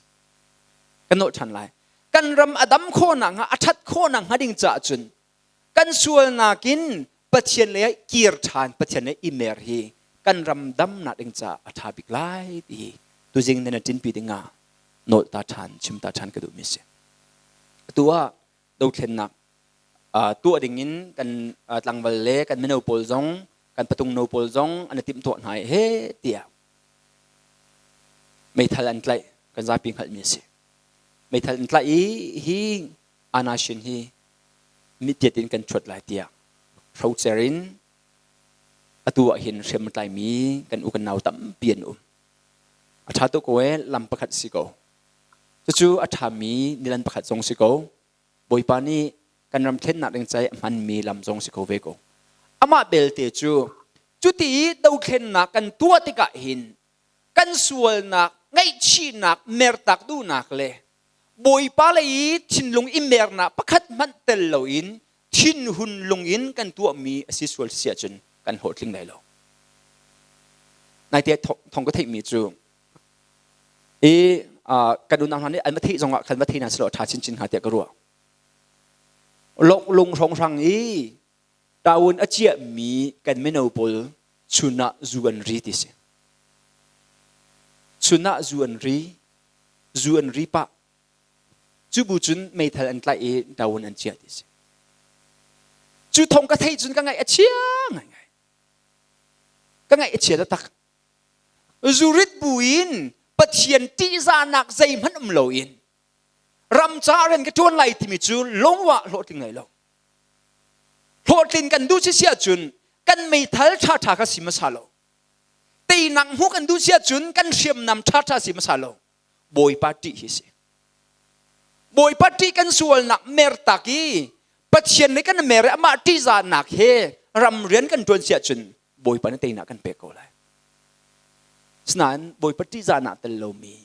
Kan nolh ṭhan lai. Kan ram a dam khawhnak hnga, a ṭhat khawhnak hnga ding caah cun kan sualnak in Pathian lei ah kir ṭhan, Pathian lei i mer hi kan ram damnak ding caah a ṭha bik lai ti hi tuzing nan ṭinpi ding ah nolh ta ṭhan, chim ta ṭhan ka duhmi si. Atu ah dothlennak tuah ding in kan tlangval le kan mino pawl zong kan patung no pawl zong an i timhtuah hna i he tiah meithal an tlaih kan zapi hngalhmi a si. Meithal an tlaih i hi anashin hi mitiat in kan thuat lai tiah hrocer in atu ah hin hriam a tlaimi kan u kan nau tampi an um. A ṭha tuk ko ee lam pakhat si ko. Cucu a ṭhami nilan pakhat zong si ko. Bawipa nih kan ram thlennak ding cai a hmanmi lam zong si ko ve ko. Amah belte cu cuti i dothlennak kan tuah tikah hin kan sualnak, ngaihchihnak, mertak duhnak le Bawipa lei i thinlung i mernak pakhat hmanh tel loin thinhun lung in kan tuahmi a si sual si ahcun kan hlawhtling lai lo. Naite thong ka theihmi cu i kan unau hna nih an va theih zongah khan va thei hna selaw a ṭha chinchin hnga tiah ka ruah. Lung hrawnghrang i taun a ciahmi kan mino pawl chun ah zu an ri ti si. Chun ah zu an ri, zu an ri pah. Cu bu cun meithal an tlaih i taun an ciah ti si. Cu thong ka theih cun ka ngaih a chia ngaingai. Ka ngaih a chia taktak. Zurit buin Pathian ṭihzahnak zeihmanh um loin ram ca rian ka ṭuan lai timi cu lungwah hlawhtling lai lo. Hlawhtlin kan duh si si ahcun kan meithal ṭhaṭha kha si hmasa lo. Teinak hmuh kan duh si ahcun kan hriamnam ṭhaṭha si hmasa lo. Bawipa ṭih hi si. Bawipa ṭih kan sualnak mertak i Pathian nih kan mer i amah ṭihzahnak he ram rian kan ṭuan si ahcun Bawipa nih teinak kan pek ko lai. Asinain Bawipa ṭihzahnak tel lomi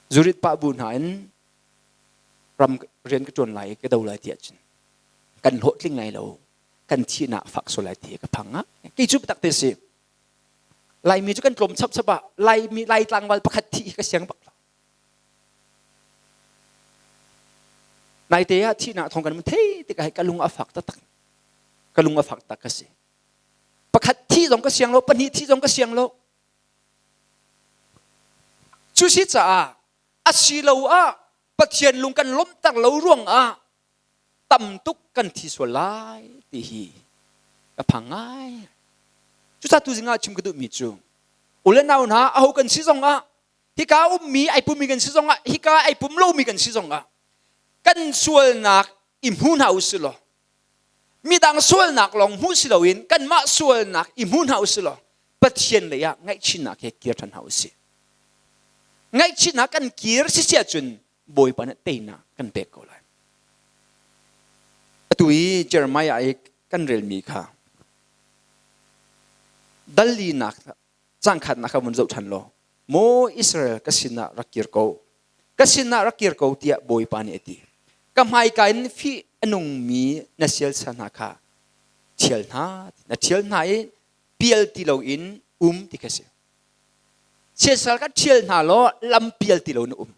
zurit pah bu hna in ram rian ka ṭuan lai ka do lai ti ahcun kan hlawhtling lai lo kan thihnak fak sual lai ti ka phang ah kei cu biatak te si Laimi cu kan tlawm chapchap ah Laimi Lai tlangval pakhat thih hi ka siang bak lo Naite ah thihnak thawng kan thei tikah ka lung a fak taktak ka lung a fak tak ka si pakhat thi zong ka siang lo pahnih thi zong ka siang lo cu si caah asilo ah Pathian lung kan lawmhter lo ruang ah tam tuk kan thi sual lai ti hi ka phang ngai cucaah tu zing ah chim ka duhmi cu u le nau hna aho kan si zong ah hika ummi ai pummi kan si zong ah hika ai pum lomi kan si zong ah kan sualnak i hmu hna u si law midang sualnak lawng hmu si loin kanmah sualnak i hmu hna usih law Pathian lei ah ngaihchihnak he kir ṭhan hna usih. Ngaihchihnak kan kir si si ahcun Bawipa nih teinak kan pek ko lai. Atu i Jeremiah i kan relmi kha dal linak cangkhatnak kha vun zoh ṭhan law maw Israel ka sinah rak kir ko ka sinah rak kir ko tiah Bawipa nih a ti ka hmaika in fih a nungmi na sialsa hna kha ṭhial hna. Na ṭhial hna i pial ti loin um ti kha si. Siasal kha ṭhial hna law lam pial ti lo na um.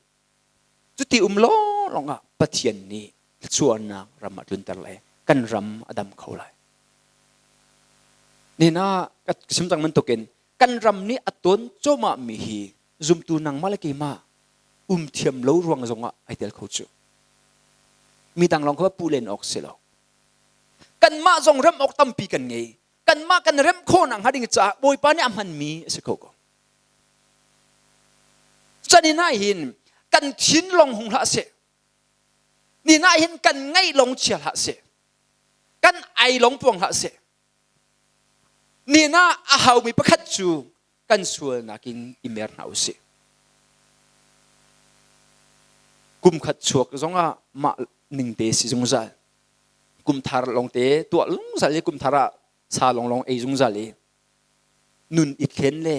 Cuti um lawnglawng ah Pathian nih thluachuahnak ram ah tlunter lai. Kan ram a dam kho lai. Nihin ah ka chim cang bantukin kan ram nih a ton cuahmah mi hi zumtu nangmah le keimah um thiam lo ruang zongah ai tel kho cu. Midang lawng kha puh len awk si lo. Kanmah zong rem awk tampi kan ngei. Kanmah kan remh khawhnak hnga ding caah Bawipa nih a hmanmi a si kho ko. Cun ah hin kan thin lawng hung hlah seh. Ni ah hin kan ngaih lawng chia hlah seh. Kan ai lawng puang hlah seh. Ni ah a haumi pakhat cu kan sualnak in i mer hna usih. Kum khat chuak zongah mah ning te si zungzal. Kum thar lawngte tuah zungzal i kum thar ah sa lawnglawng ei zungzal i nun i thlen le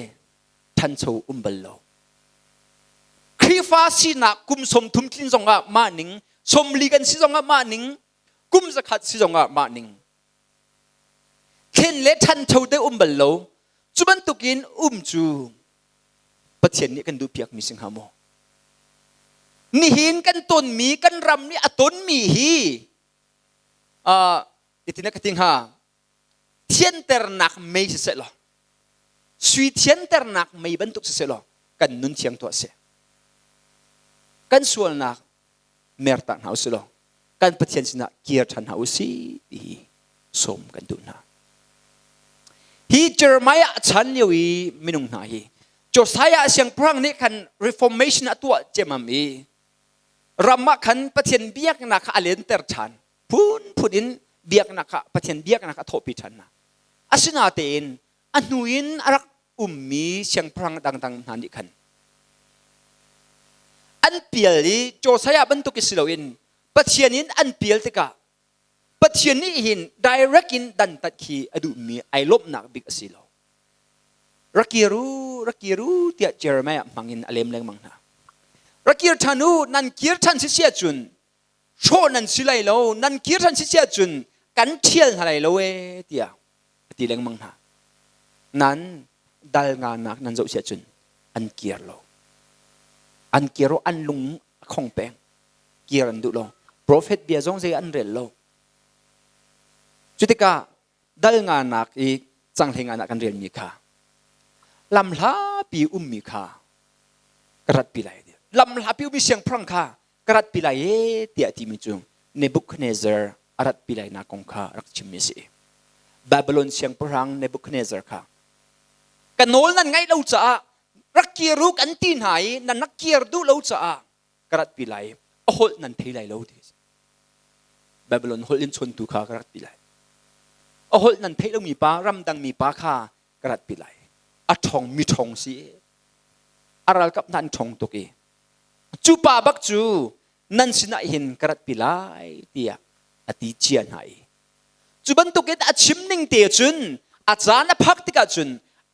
ṭhancho um bal lo. Khrihfa sinak kum 30 tlin zongah mah ning, 40 kan si zongah mah ning, kum 100 si zongah mah ning. Thlen le ṭhancho te um bal lo. Cu bantukin um cu Pathian nih kan duhpiakmi si hnga maw? Nihin kan tonmi, kan ram nih a tonmi hi uh, itin ka ti hnga thianternak mei siseh law sui thianternak mei bantuk siseh law kan nun thiang tuah seh kan sualnak mertak hna usih law kan Pathian sinah kir ṭhan hna usih ti hi sawm kan duh hna. Hi Jeremiah chan lio i minung hna hi Josiah siangpahrang nih khan reformation a tuah ciammam i ram ah khan Pathian biaknak kha a lenter ṭhan phunphun in biaknak ah Pathian biaknak a thawhpi ṭhan hna. Asinatein a hnu in a rak ummi siangpahrang dangdang hna nih khan an pial i Josiah bantuk i si loin Pathian in an pial tikah Pathian nih hin direct in dantat khi a duhmi ai lawmhnak bik a si lo. Rak kir u, rak kir u tiah Jeremiah hmang in a lem lengmang hna. Rak kir ṭhan u, nan kir ṭhan si si ahcun hrawh nan si lai lo nan kir ṭhan si si ahcun kan ṭhial hna lai lo ee tiah a ti lengmang hna nan dal nganak nan zoh si ahcun an kir lo an kir o an lung a khong peng kir an duh lo prophet bia zong zei an rel lo cutikah dal nganak i canghlei nganak kan relmi kha lam hlapi ummi kha ka ratpi lai lam hlapi ummi siangpahrang kha ka ratpi lai e tiah timi cu Nebuchadnezzar a ratpi lainak kong kha rak chimmi a si. Babylon siangpahrang Nebuchadnezzar kha ka nawl nan ngaih lo caah rak kir u kan ti hna i nan rak kir duh lo caah ka ratpi lai a holh nan thei lai lo ti Babylon holh in chawntu kha ka ratpi lai a holh nan theih lomi pa ramdang mi pa kha ka ratpi lai a ṭhawng mi ṭhawng si a ralkap hna an ṭhawng tuk i Cu pa bak cu nan sinah hin ka ratpi lai tiah a ti cia hna i cu bantukin a chim ning te cun a caan a phak tikah cun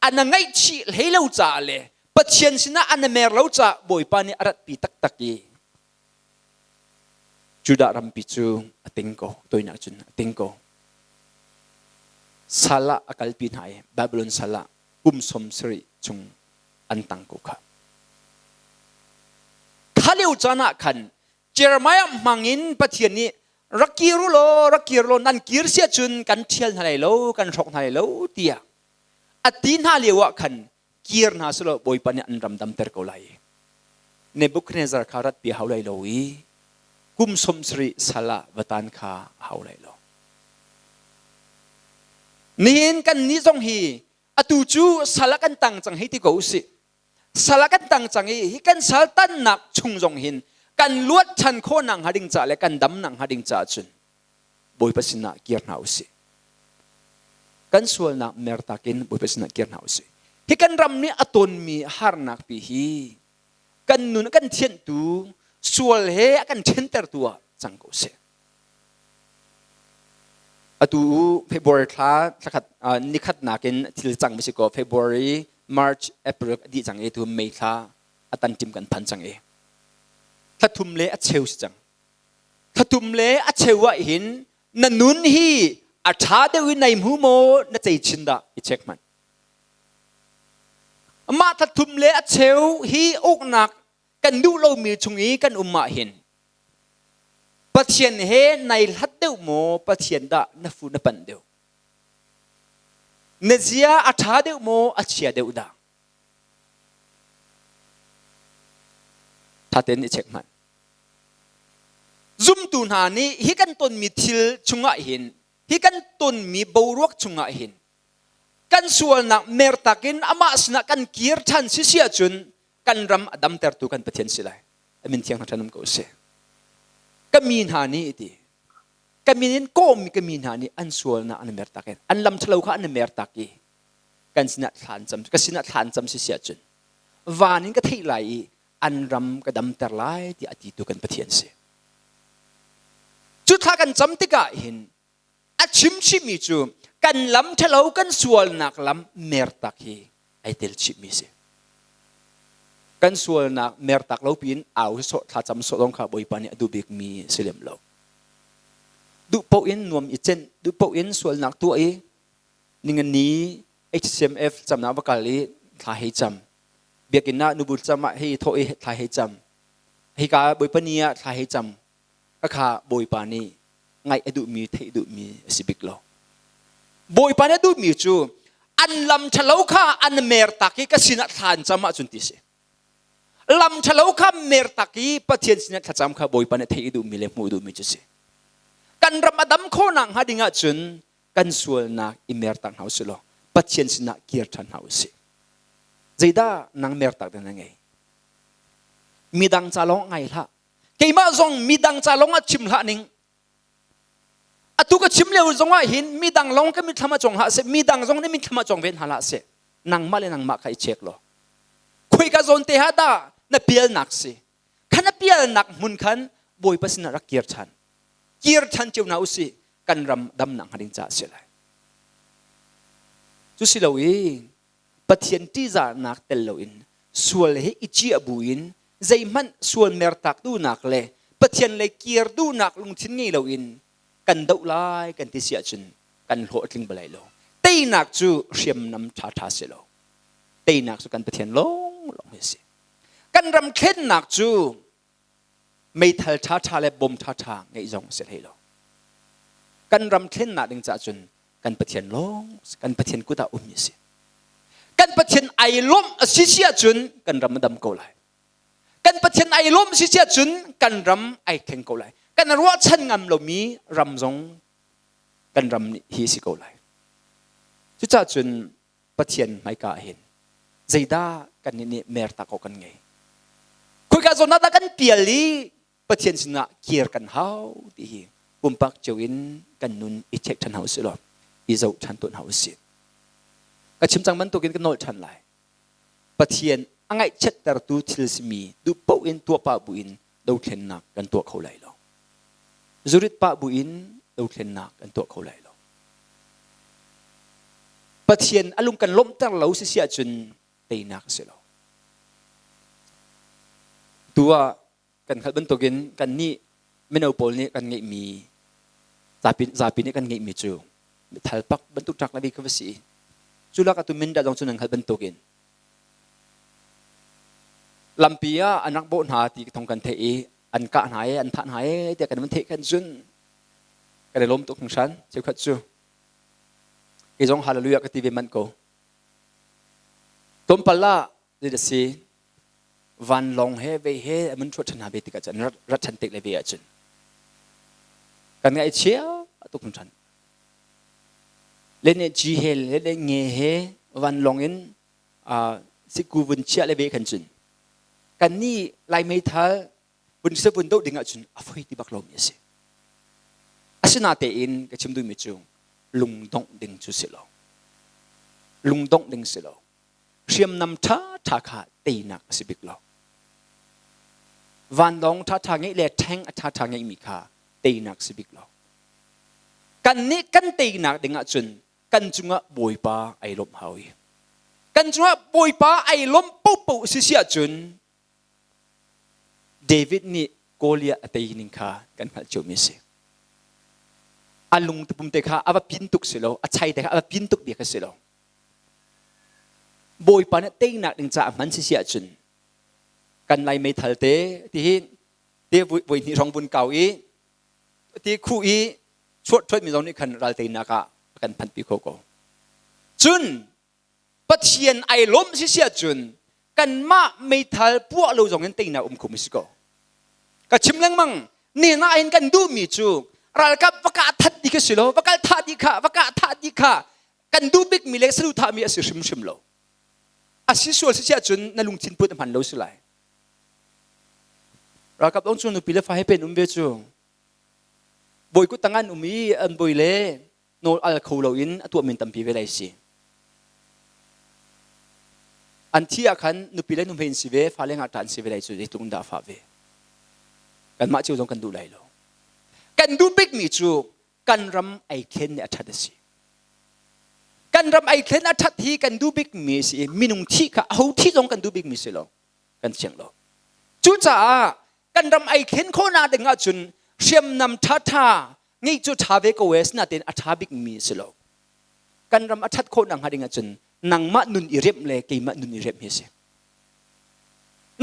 an a ngaihchih hlei lo caah le Pathian sinah an a mer lo caah Bawipa nih a ratpi taktak i Judah rampi cu a ting ko toinak cun a ting ko sal ah a kalpi hna i Babylon sal ah kum 70 chung an tang ko kha. Kha lio caan ah khan Jeremiah hmangin Pathian nih rak kir u law rak kir law nan kir si ahcun kan ṭhial hna lai lo kan hrawk hna lai lo tiah a ti hna lio ah khan kir hna selaw Bawipa nih an ram damter ko lai. Nebuchadnezzar kha ratpi a hau lai lo i kum 70 sal ah va tan kha a hau lai lo. Nihin kan nih zong hi atu cu sal ah kan tang cang hei ti ko usih sal ah kan tang cang i hi kan sal tannak chung zong hin kan luat ṭhan khawh nak hnga ding caah le kan dam nak hnga ding caah cun Bawipa sinah kir hna usih kan sualnak mertak in Bawipa sinah kir hna usih hi kan ram nih a tonmi harnak pi hi kan nun a kan thianhtu sual he a kan ṭhentertu ah cang ko seh Atu February thla thlakhat nikhat nakin thil cang si ko February, March, April a dih cang i tu May thla a tan tim kan phan cang i thla thum le a cheu si cang. Thlatum le a cheu ah hin na nun hi a ṭha deuh in nai hmu maw na cei chin dah i check hmanh. Mah thlathum le a cheu hi uknak kan duh lomi chung i kan um ah hin Pathian he nai hlat deuh maw Pathian dah na fu na panh deuh? Na zia a ṭha deuh maw a chia deuh dah? Ṭha tein i check hmanh. Zumtu hna nih hi kan tonmi thil chungah hin, hi kan tonmi boruak chungah hin, kan sualnak mertak in amah sinah kan kir ṭhan si si ahcun kan ram a damtertu kan Pathian si lai. A min thiang ṭhan um ko seh. Ka mi hna nih ti, ka min in kawhmi ka mi hna nih an sualnak an mertak in, an lam ṭhalo kha an mertak i kan sinah thla an cam, ka sinah thla an cam si si ahcun van in ka theih lai i an ram ka damter lai tiah a ti tu kan Pathian si. Cu thla kan cam tikah hin a chim chihmi cu kan lam ṭhalo kan sualnak lam mertak hi ai tel chihmi si. Kan sualnak mertak lo piin au sawh thlacam sawh zong kha Bawipa nih a duh bikmi si lem lo. Duh paoh in nuam i cenh, duh paoh in sualnak tuah i ningani HCMF camnak va kal i thla hei cam. Biakinn ah nubu cam ah hei thawh i thla hei cam. Hika Bawipa ni ah thla hei cam. Khakha Bawipa nih ngaih a duhmi theih duhmi a si bik lo. Bawipa nih a duhmi cu an lam ṭhalo kha an mer tak i ka sinah thla an cam ahcun ti si. Lam ṭhalo kha mer tak i Pathian sinah thlacam kha Bawipa nih theih duhmi le hmuh duhmi cu si. Kan ram a dam khawh nakhnga ding ahcun kan sualnak i mer tak hna usih law Pathian sinah kir ṭhan hna usih. Zeidah nang mer tak ding na ngei? Midang ca lawng ngai hlah. Keimah zong midang ca lawng ah chim hlah ning. Atu ka chim lio zong ah hin midang lawng ka mitthlam ah cong hlah seh, midang zong nih mitthlam ah cong ve hna hlah seh. Nangmah le nangmah kha i check law. Khoika zawn te ha dah na pialnak si? Kha na pialnak hmun khan Bawipa sinah rak kir ṭhan. Kir ṭhan cio hna usih kan ram damnak hnga ding caah si lai. Cu si lo i Pathian ṭihzahnak tel loin sual he i ciah buin zeihmanh sual mertak duhnak le Pathian lei kir duhnak lungthin ngei loin kan doh lai kan ti si ahcun kan hlawhtling balai lo. Teinak cu hriamnam ṭhaṭha si lo. Teinak cu kan Pathian lawnglawng hi a si. Kan ram thlennak cu meithal ṭhaṭha le bom ṭhaṭha ngeih zong si hlei lo. Kan ram thlennak ding caah cun kan Pathian lawng kan Pathian kut ah ummi a si. Kan Pathian ai lawmh a si si ahcun kan ram a dam ko lai. Kan Pathian ai lawmh si si ahcun kan ram ai thleng ko lai. Kan ruahchan ngam lomi ram zong kan ram hi si ko lai. Cucaah cun Pathian hmaika ah hin zeidah kan nih nih mertak awk kan ngei. Khoika zawn ah dah kan pial i Pathian sinah kir kan hau ti hi pumpak cio in kan nun i check ṭhan hau usih law i zoh ṭhan tawn hau usih. Ka chim cang bantukin ka nolh ṭhan lai. Pathian a ngaihchiattertu thil simi duh paoh in tuah pah buin dothlennak kan tuah kho lai lo. Zurit pah buin dothlennak kan tuah kho lai lo. Pathian a lung kan lawmhter lo si si ahcun teinak a si lo. Tu ah kan hngalh bantukin kan nih mino pawl nih kan ngeihmi zapi, zapi nih kan ngeihmi cu thalpak bantuk ṭak le ka va si. Cu lak atu mindat zong cu nan hngalh bantukin lampi ah an rak bawh hna ti thong kan theih i an kah hna i an thah hna i tiah kan van theih khan cun kan i lawm tuk hringhran cheukhat cu kei zong hallelujah ka ti ve manh ko tlawmpal ah zei si vanlawng he vei he an thuat ṭhan hna ve tikah cun rat ṭhan tik le ve ahcun kan ngaih chia tuk hringhran le ne ci he le le nge he vanlawng in siku vun chiah le ve khan cun kan nih lai meithal vun se vun doh ding ahcun a foi ti bak lomi a si asinatein ka chim duhmi cu lungdongh ding cu si lo lungdongh ding si lo hriamnam ṭha ṭha kha teinak a si bik lo vanlawng ṭha ṭha ngeih le ṭheng a ṭha ṭha ngeihmi kha teinak si bik lo kan nih kan teinak ding ahcun kan cungah Bawipa ai lawmh hau i kan cungah Bawipa ai lawmh popo si si ahcun David nih. Goliath a tei ning kha kan hngalh ciomi a si. A lungtupum te kha a va pin tuk si lo, a chai te kha a va pin tuk bia kha si lo. Bawipa nih teinak ding caah hman si si ahcun kan lai meithal te ti hi te voi hnih hrawng vun kau i ti khu i chuat thuat mi zong nih khan ral teinak ah a kan phanpi kho ko. Cun Pathian ai lawm si si ahcun kanmah meithal puah lo zong in teinak um khum si ko. Ka chim lengmang ni na in kan duhmi cu ralkap va kah that di kha si lo, va kal thah di kha, va kah thah di kha kan duh bikmi le saduhthahmi a si hrimhrim lo. A si sual si si ahcun na lungthin put a hman lo si lai. Ralkap dong cu nupi le fa he pen um ve cu. Bawi kut tang an um i an bawi le nawl al kho loin a tuahmi tampi ve lai si. An thi ah khan nupi le nuhmei in si ve, fale ngakṭah an si ve lai cu zeitluk in dah a fah ve. Kanmah cio zong kan duh lai lo. Kan duh bikmi cu kan ram ei thlen nih a ṭhat a si. Kan ram ei thlen a ṭhat hi kan duh bikmi a si i minung thih kha aho thih zong kan duh bikmi si lo. Kan siang lo. Cucaah kan ram ei thlen khawhnak ding ahcun hriamnam ṭhaṭha ngeih cu ṭha ve ko e sinain a ṭha bikmi si lo. Kan ram a ṭhat khawh nakhnga ding ahcun nangmah nun i remh le keimah nun i remh hi a si.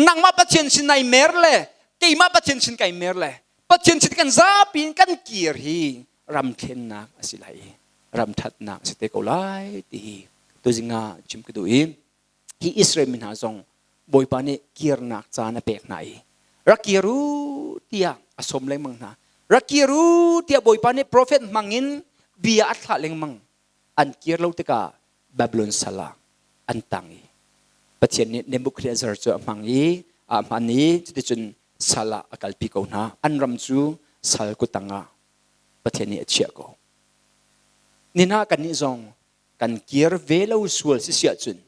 Nangmah Pathian sin nai mer le keimah Pathian sin kai mer le Pathian sin kan zapi in kan kir hi ram thlennak a si lai i ram ṭhatnak a si te ko lai ti hi tuzing ah chim ka duh i hi Israel mi hna zong Bawipa nih kirnak caan a pek hna i rak kir u tiah a sawm lengmang hna. Rak kir u tiah Bawipa nih profet hmangin bia a thlah lengmang. An kir lo tikah Babylon sal ah an tang i Pathian nih Nebuchadnezzar cu a hmang i a hman i cuticun sal ah a kalpi ko hna. An ram cu sal kuttang ah Pathian nih a chiah ko. Nina kannih zong kan kir ve lo sual si siah cun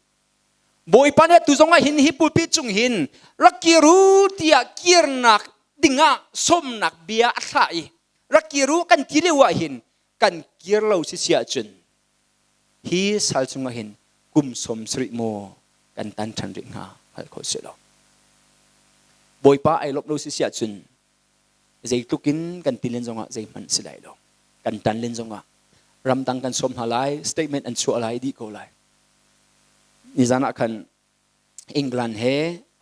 Bawipa nih tu zongah hin hi pulpit cung hin rak kir u tiah kirnak dingah sawmnak bia a thlah i rak kir u kan ti lio ah hin kan kir lo si siah cun hi sal chungah hin kum 70 maw kan tan ṭhan rih hnga hngalh khawh si lo. Bawipa ai lawmh lo si siah cun zeitluk in kan ti len zongah zeihmanh si lai lo. Kan tan len zongah ramdang kan sawm hna lai, statement an chuah lai dih ko lai. Nizan ah khan England he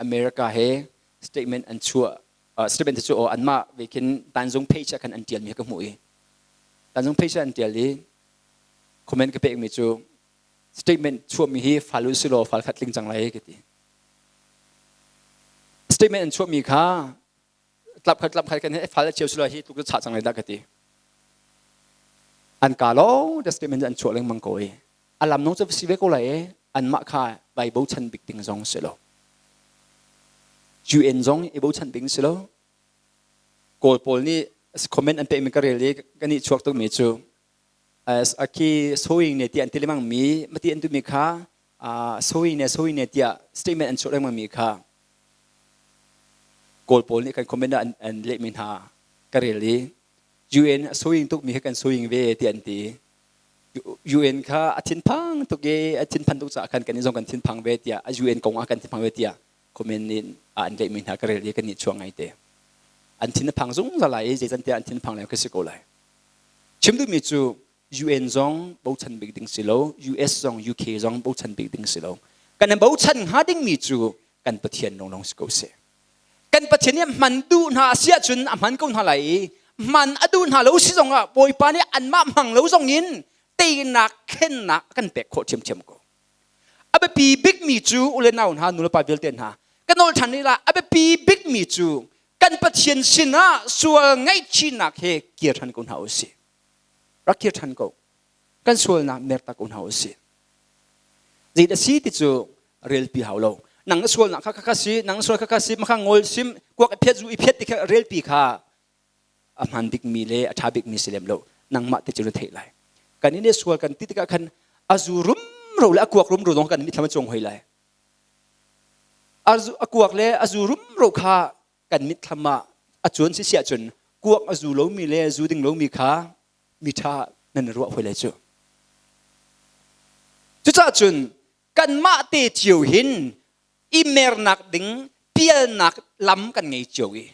America he statement an chuah statement cu anmah ve khin tanzung page ah khan an tial mi ka hmuh i tanzung page ah an tial i comment ka pek mi cu statement chuah mi hi fal u silaw fal khat tling cang lai ka ti. Statement an chuah mi kha tlap khat tlap khat kan fal a cheu silo hi tluk chah cang lai dah ka ti an ka lo the statement an chuah lengmang ko i a lam nong cu si ve ko lai e anmah kha vai bochan bik ding zong si lo UN zong i bochan ding si lo kawl pawl nih comment an pek mi ka rel i kan i chuak tuk mi cu aki sewing ne ti an ti lengmang mi mati an tu mi kha sewing ne sewing ne tiah statement an chuah lengmang mi kha Kawl pawl nih kan comment ah an lehmi hna ka rel i UN a suing tukmi kha kan suing ve ti an ti. UN kha a thinphang tuk i a thinphan tuk caah khan kan zong kan thinphang ve tiah a UN kong ah kan thinphang ve tiah comment in an lehmi hna ka rel i kan nih chuak ngai te. An thin a phang zungzal lai i zeicantiah an thinphang leng ka si ko lai. Chim duhmi cu UN zong bochan bik ding si lo, US zong UK zong bochan bik ding si lo. Kan bochan hnga dingmi cu kan Pathian lawnglawng si ko seh. Kan Pathian nih hman duh hna a si ahcun a hman ko hna lai i hman a duh hna lo si zongah Bawipa nih anmah hmang lo zongin teinak thlennak a kan pek khawh ṭhiamṭhiam ko. A biapi bikmi cu ule nau hna nulepa vialte hna ka nawl ṭhan rih la a biapi bikmi cu kan Pathian sinah sual ngaihchihnak he kir ṭhan ko hna u sih. Rak kir ṭhan ko. Kan sualnak mertak ko hna u sih. Zei a si ti cu relpi hau lo. Nang na sualnak kha kha si, nang na sual kha kha si, makha ngol sim, kuak i phiat zu i phiat ti kha relpi kha a hmaan bikmi le a ṭha bikmi si lem lo. Nangmah te cu na theih lai. Kan in sual kan ti tikah khan a zu rumro le a kuak rumro zong kan mitthlam a cuang hoi lai. A kuak le a zu rumro kha kan mitthlam ah a cuan si siah cun kuak a zu lomi le zu ding lomi kha mi ṭha nan ruah hoi lai cu. Cucaah cun kanmah te cio hin i mernak ding pialnak lam kan ngei cio i.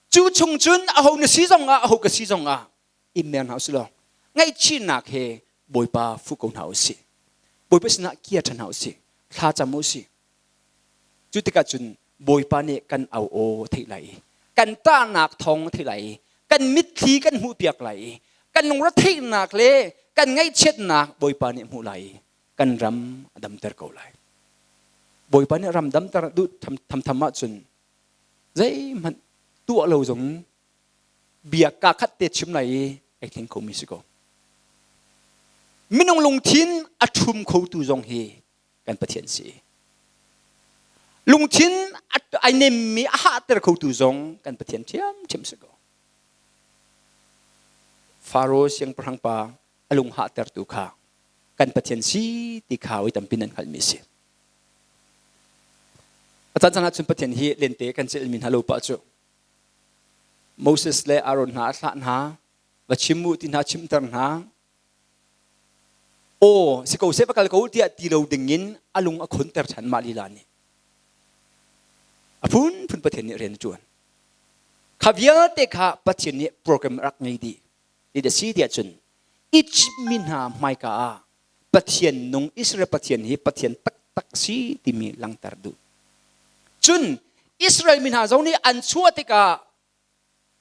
Cu chung cun aho na si zong ah aho ka si zong ah i mer hna usih law ngaihchihnak he Bawipa fuh ko hna usih. Bawipa sinah kir ṭhan hna usih. Thla cam usih. Cu tikah cun Bawipa nih kan au aw theih lai i kan ṭahnak thawng theih lai i kan mitthli kan hmuhpiak lai i kan lungretheihnak le kan ngaihchiatnak Bawipa nih hmuh lai i kan ram a damter ko lai. Bawipa nih ram damter duh thamtham ahcun zeihmanh tuah lo zong bia kaa khat te chim lai i ai thleng khomi si ko. Minung lungthin a ṭhum khotu zong hi kan Pathian si. Lungthin ai nemmi a hahter khotu zong kan Pathian ṭhiamṭhiam si ko. Faro siangpahrang pa a lung hahtertu kha kan Pathian si ti kha oi tampi nan hngalhmi si. A caan caan ahcun Pathian hi lente kan celhmi hna lo pah cu Moses le Aaron hna a thlah hna va chim u ti hna chimter hna aw si ko seh va kal ko tiah ti lo ding in a lung a khonter ṭhan mah lila nih a phunphun Pathian nih rian a ṭuan kha vialte kha Pathian nih program rak ngei dih ti da si tiah cun Egypt mi hna hmaika ah Pathian nung Israel Pathian hi Pathian taktak si timi langter duh cun Israel mi hna zong nih an chuah tikah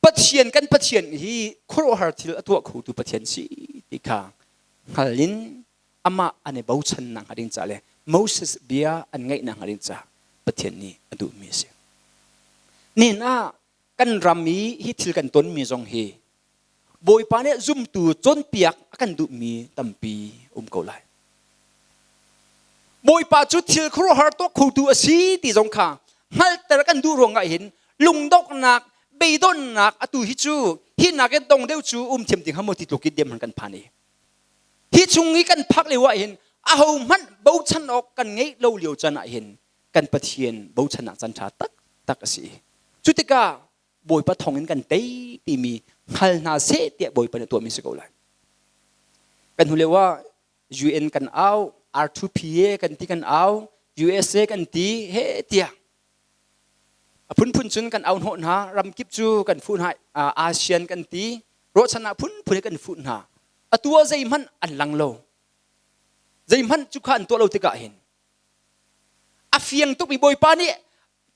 Pathian kan Pathian hi khuaruahhar thil a tuah khotu Pathian si ti kha hngal in amah an i bochan nak hnga ding ca le Moses bia an ngaih nak hnga ding ca Pathian nih a duhmi a si. Nihin ah kan ram i hi thil kan tonmi zong hi Bawipa nih zumtu cawnpiak a kan duhmi tampi um ko lai. Bawipa cu thil khuaruahhar tuah khotu a si ti zong kha hngalhter kan duh ruangah hin lungdonghnak, beidonnak atu hi cu hi nakin dong deuh cu um thiam ding hamo ti tluk in dem kan phan i hi chung i kan phak lio ah hin aho hmanh bochan awk kan ngeih lo lio can ah hin kan Pathian bochannak can ṭha taktak a si. Cu tikah Bawipa thawngin kan tei timi hngal hna seh tiah Bawipa nih tuahmi si ko lai. Kan hnu lio ah UN kan au, R2PA kan ti kan au, USA kan ti he tiah a phunphun cun kan au hnawh hna, ramkip cu kan fuh hna, ASEAN kan ti, ruahchan ah phunphun kan fuh hna. Atu ah zeihmanh an lang lo. Zeihmanh cu kha an tuah lo tikah hin a fiang tukmi Bawipa nih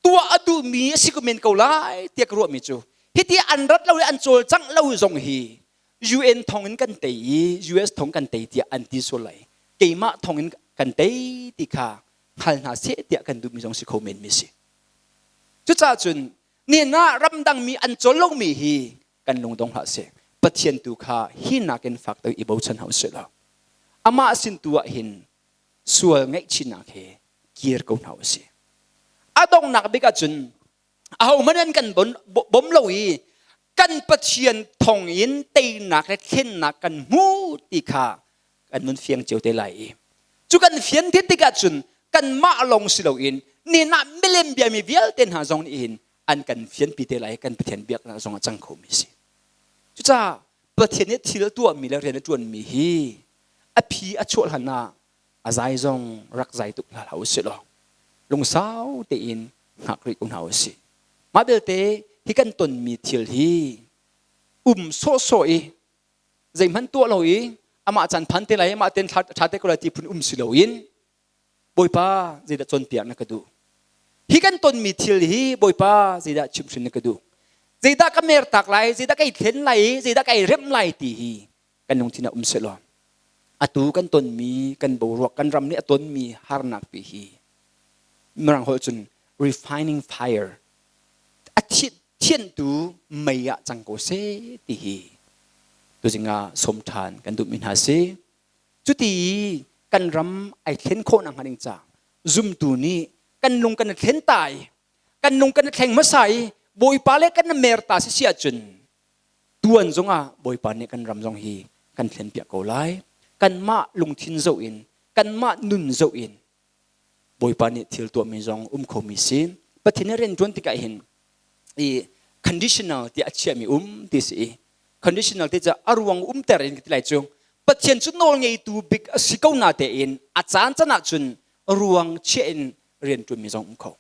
tuah a duhmi a si ko men ko lai tiah ka ruahmi cu hiti an rat lo i an cawlcangh lo zong hi UN thong in kan tei i US thong kan tei tiah an ti sual lai keimah thong in kan tei ti kha hngal hna seh tiah kan duhmi zong si kho men mi si cucaah cun nihin ah ramdang mi an cawl lomi hi kan lungdong hlah seh Pathian tu kha hi nakin fak deuh i bochan hau seh law amah sin tu ah hin sual ngaihchihnak he kir ko hna usih. A donghnak bik ahcun ahohmanh an kan bom lo i kan Pathian thong in teinak le thlennak kan hmu ti kha kan nun fiang cio te lai i cu kan fian te tik ahcun kanmah lawng si loin ninah milem biami vialte hna zong nih hin an kan fianpi te lai kan Pathian biaknak zong a cang khomi si. Cucaah Pathian nih thil a tuahmi le rian a ṭuanmi hi a phi a chuah hlan ah a zai zong rak zai tuk hna hlah usih law lungsau tein hngak rih ko hna usih. Mah belte hi kan tonmi thil hi um sawhsawh i zeihmanh tuah lo i amah caan phan te lai amah ten ṭha te ko lai ti phun um si loin Bawipa zeidah cawnpiak na ka duh hi kan tonmi thil hi Bawipa zeidah chimhhrin na ka duh zeidah ka mertak lai zeidah kai thlen lai zeidah kai remh lai ti hi kan lungthin ah um sehlaw atu kan tonmi kan boruak kan ram nih a tonmi harnak pi hi mirang holh cun refining fire a thianhtu mei ah cang ko seh ti hi tuzing ah sawm ṭhan kan duhmi hna si cuti kan ram ai thlen khawh nak hnga ding ca zumtu nih kan lung kan thlen ta i kan lung kan thleng hmasa i bawipa le kan mer ta si si ahcun tuan zongah Bawipa nih kan ram zong hi kan thlenpiak ko lai. Kanmah lungthin zoh in, kanmah nun zoh in Bawipa nih thil tuahmi zong um khomi si. Pathian nih rian ṭuan tikah hin i conditional tiah a chiahmi um ti si i conditional ti cu a ruang umter in ka ti lai cu Pathian cu nawl ngeitu bik a si ko na tein a caan can ahcun ruang chiah in rian ṭuanmi zong um kho.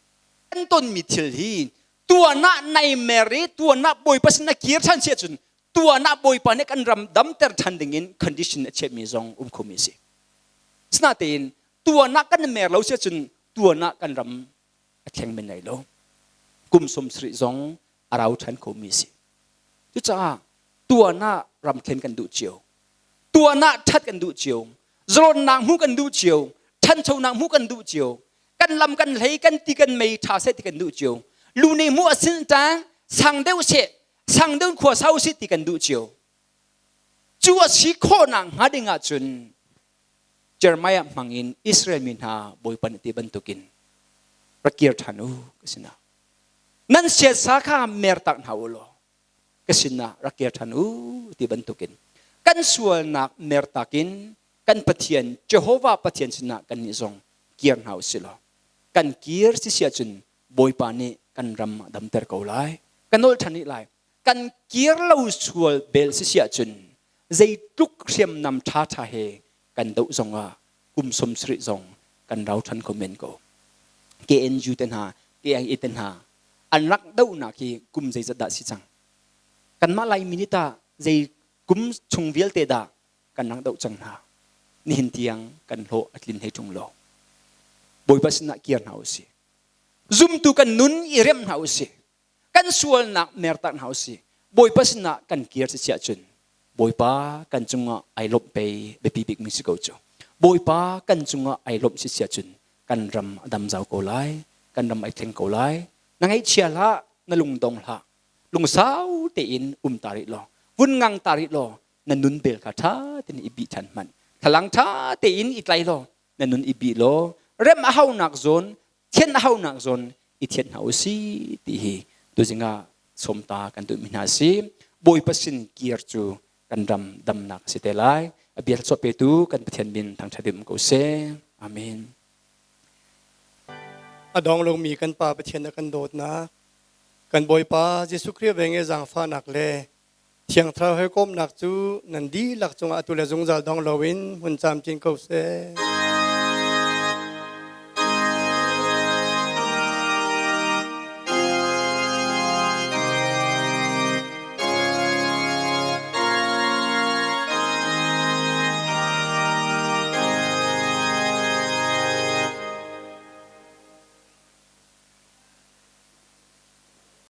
Kan tonmi thil hi Tuan ah nai mer i tuan ah Bawipa sin na kir ṭhan si ahcun tuan ah Bawipa nih kan ram damter ṭhan dingin condition a chiahmi zong um khomi a si. Asinain tuan ah kan mer lo si ahcun tuan ah kan ram a thleng men lai lo. Kum 70 zong a rau ṭhan khomi a si. Cucaah tuan ah ram thlen kan duh cio. Tuan ah ṭhat kan duh cio. Zalawnnak hmuh kan duh cio. Ṭhanchonak hmuh kan duh cio. Kan lam kan hlei kan ti kan mei ṭha seh ti kan duh cio. Lu nih hmuh a sin tang sang deuh seh sang deuh khua sau sih ti kan duh cio. Cu a si khawhnak hnga ding ahcun Jeremiah hmangin Israel mi hna Bawipa nih ti bantukin rak kir ṭhan u ka sinah. Nan siasa kha mertak hna u law ka sinah rak kir ṭhan u ti bantukin kan sualnak mertak in kan Pathian Jehovah Pathian sinah kannih zong kir hna u sih law kan kir si si ahcun Bawipa nih kan ram a damter ko lai. Ka nolh ṭhan rih lai. Kan kir lo sual bel si si ahcun zeitluk hriamnam ṭhaṭha he kan doh zongah kum 70 zong kan rau ṭhan kho men ko. KNU te hna, KIA te hna an rak dohnak hi kum zeizat dah si cang? Kanmah Laimi nih tah zei kum chung vialte dah kan rak doh cang hna? Nihin tiang kan hlawh a tlin hlei ṭung lo. Bawipa sinah kir hna usih. Zumtu kan nun i remh hna usih. Kan sualnak mertak hna usih. Bawipa sinah kan kir si ahcun Bawipa kan cungah ai lawmh pei biapi bikmi si ko cu. Bawipa kan cungah ai lawmh si ahcun kan ram a dam zau ko lai, kan ram ai thleng ko lai. Na ngaihchia hlah, na lungdong hlah. Lungsau tein um ta rih law, vun ngang ta rih law, na nun bel kha ṭha tein i bih ṭhan hmanh. Thlalang ṭha tein i tlai law, na nun i bih law, rem a haunak zawn, thian a haunak zawn i thianh hna usih ti hi tuzing ah sawmta kan duhmi hna si. Bawipa sin kir cu kan ram damnak a si te lai. A bia thluachuah petu kan Pathian min thangṭhat in um ko seh. Amen. A dong lomi kan Pa Pathian a kan dawtnak, kan Bawipa Jesuh Khrih veng i zaangfahnak le Thiang Thlarau hawikomhnak cu nan dihlak cungah atu le zungzal dong loin hmun camcin ko seh.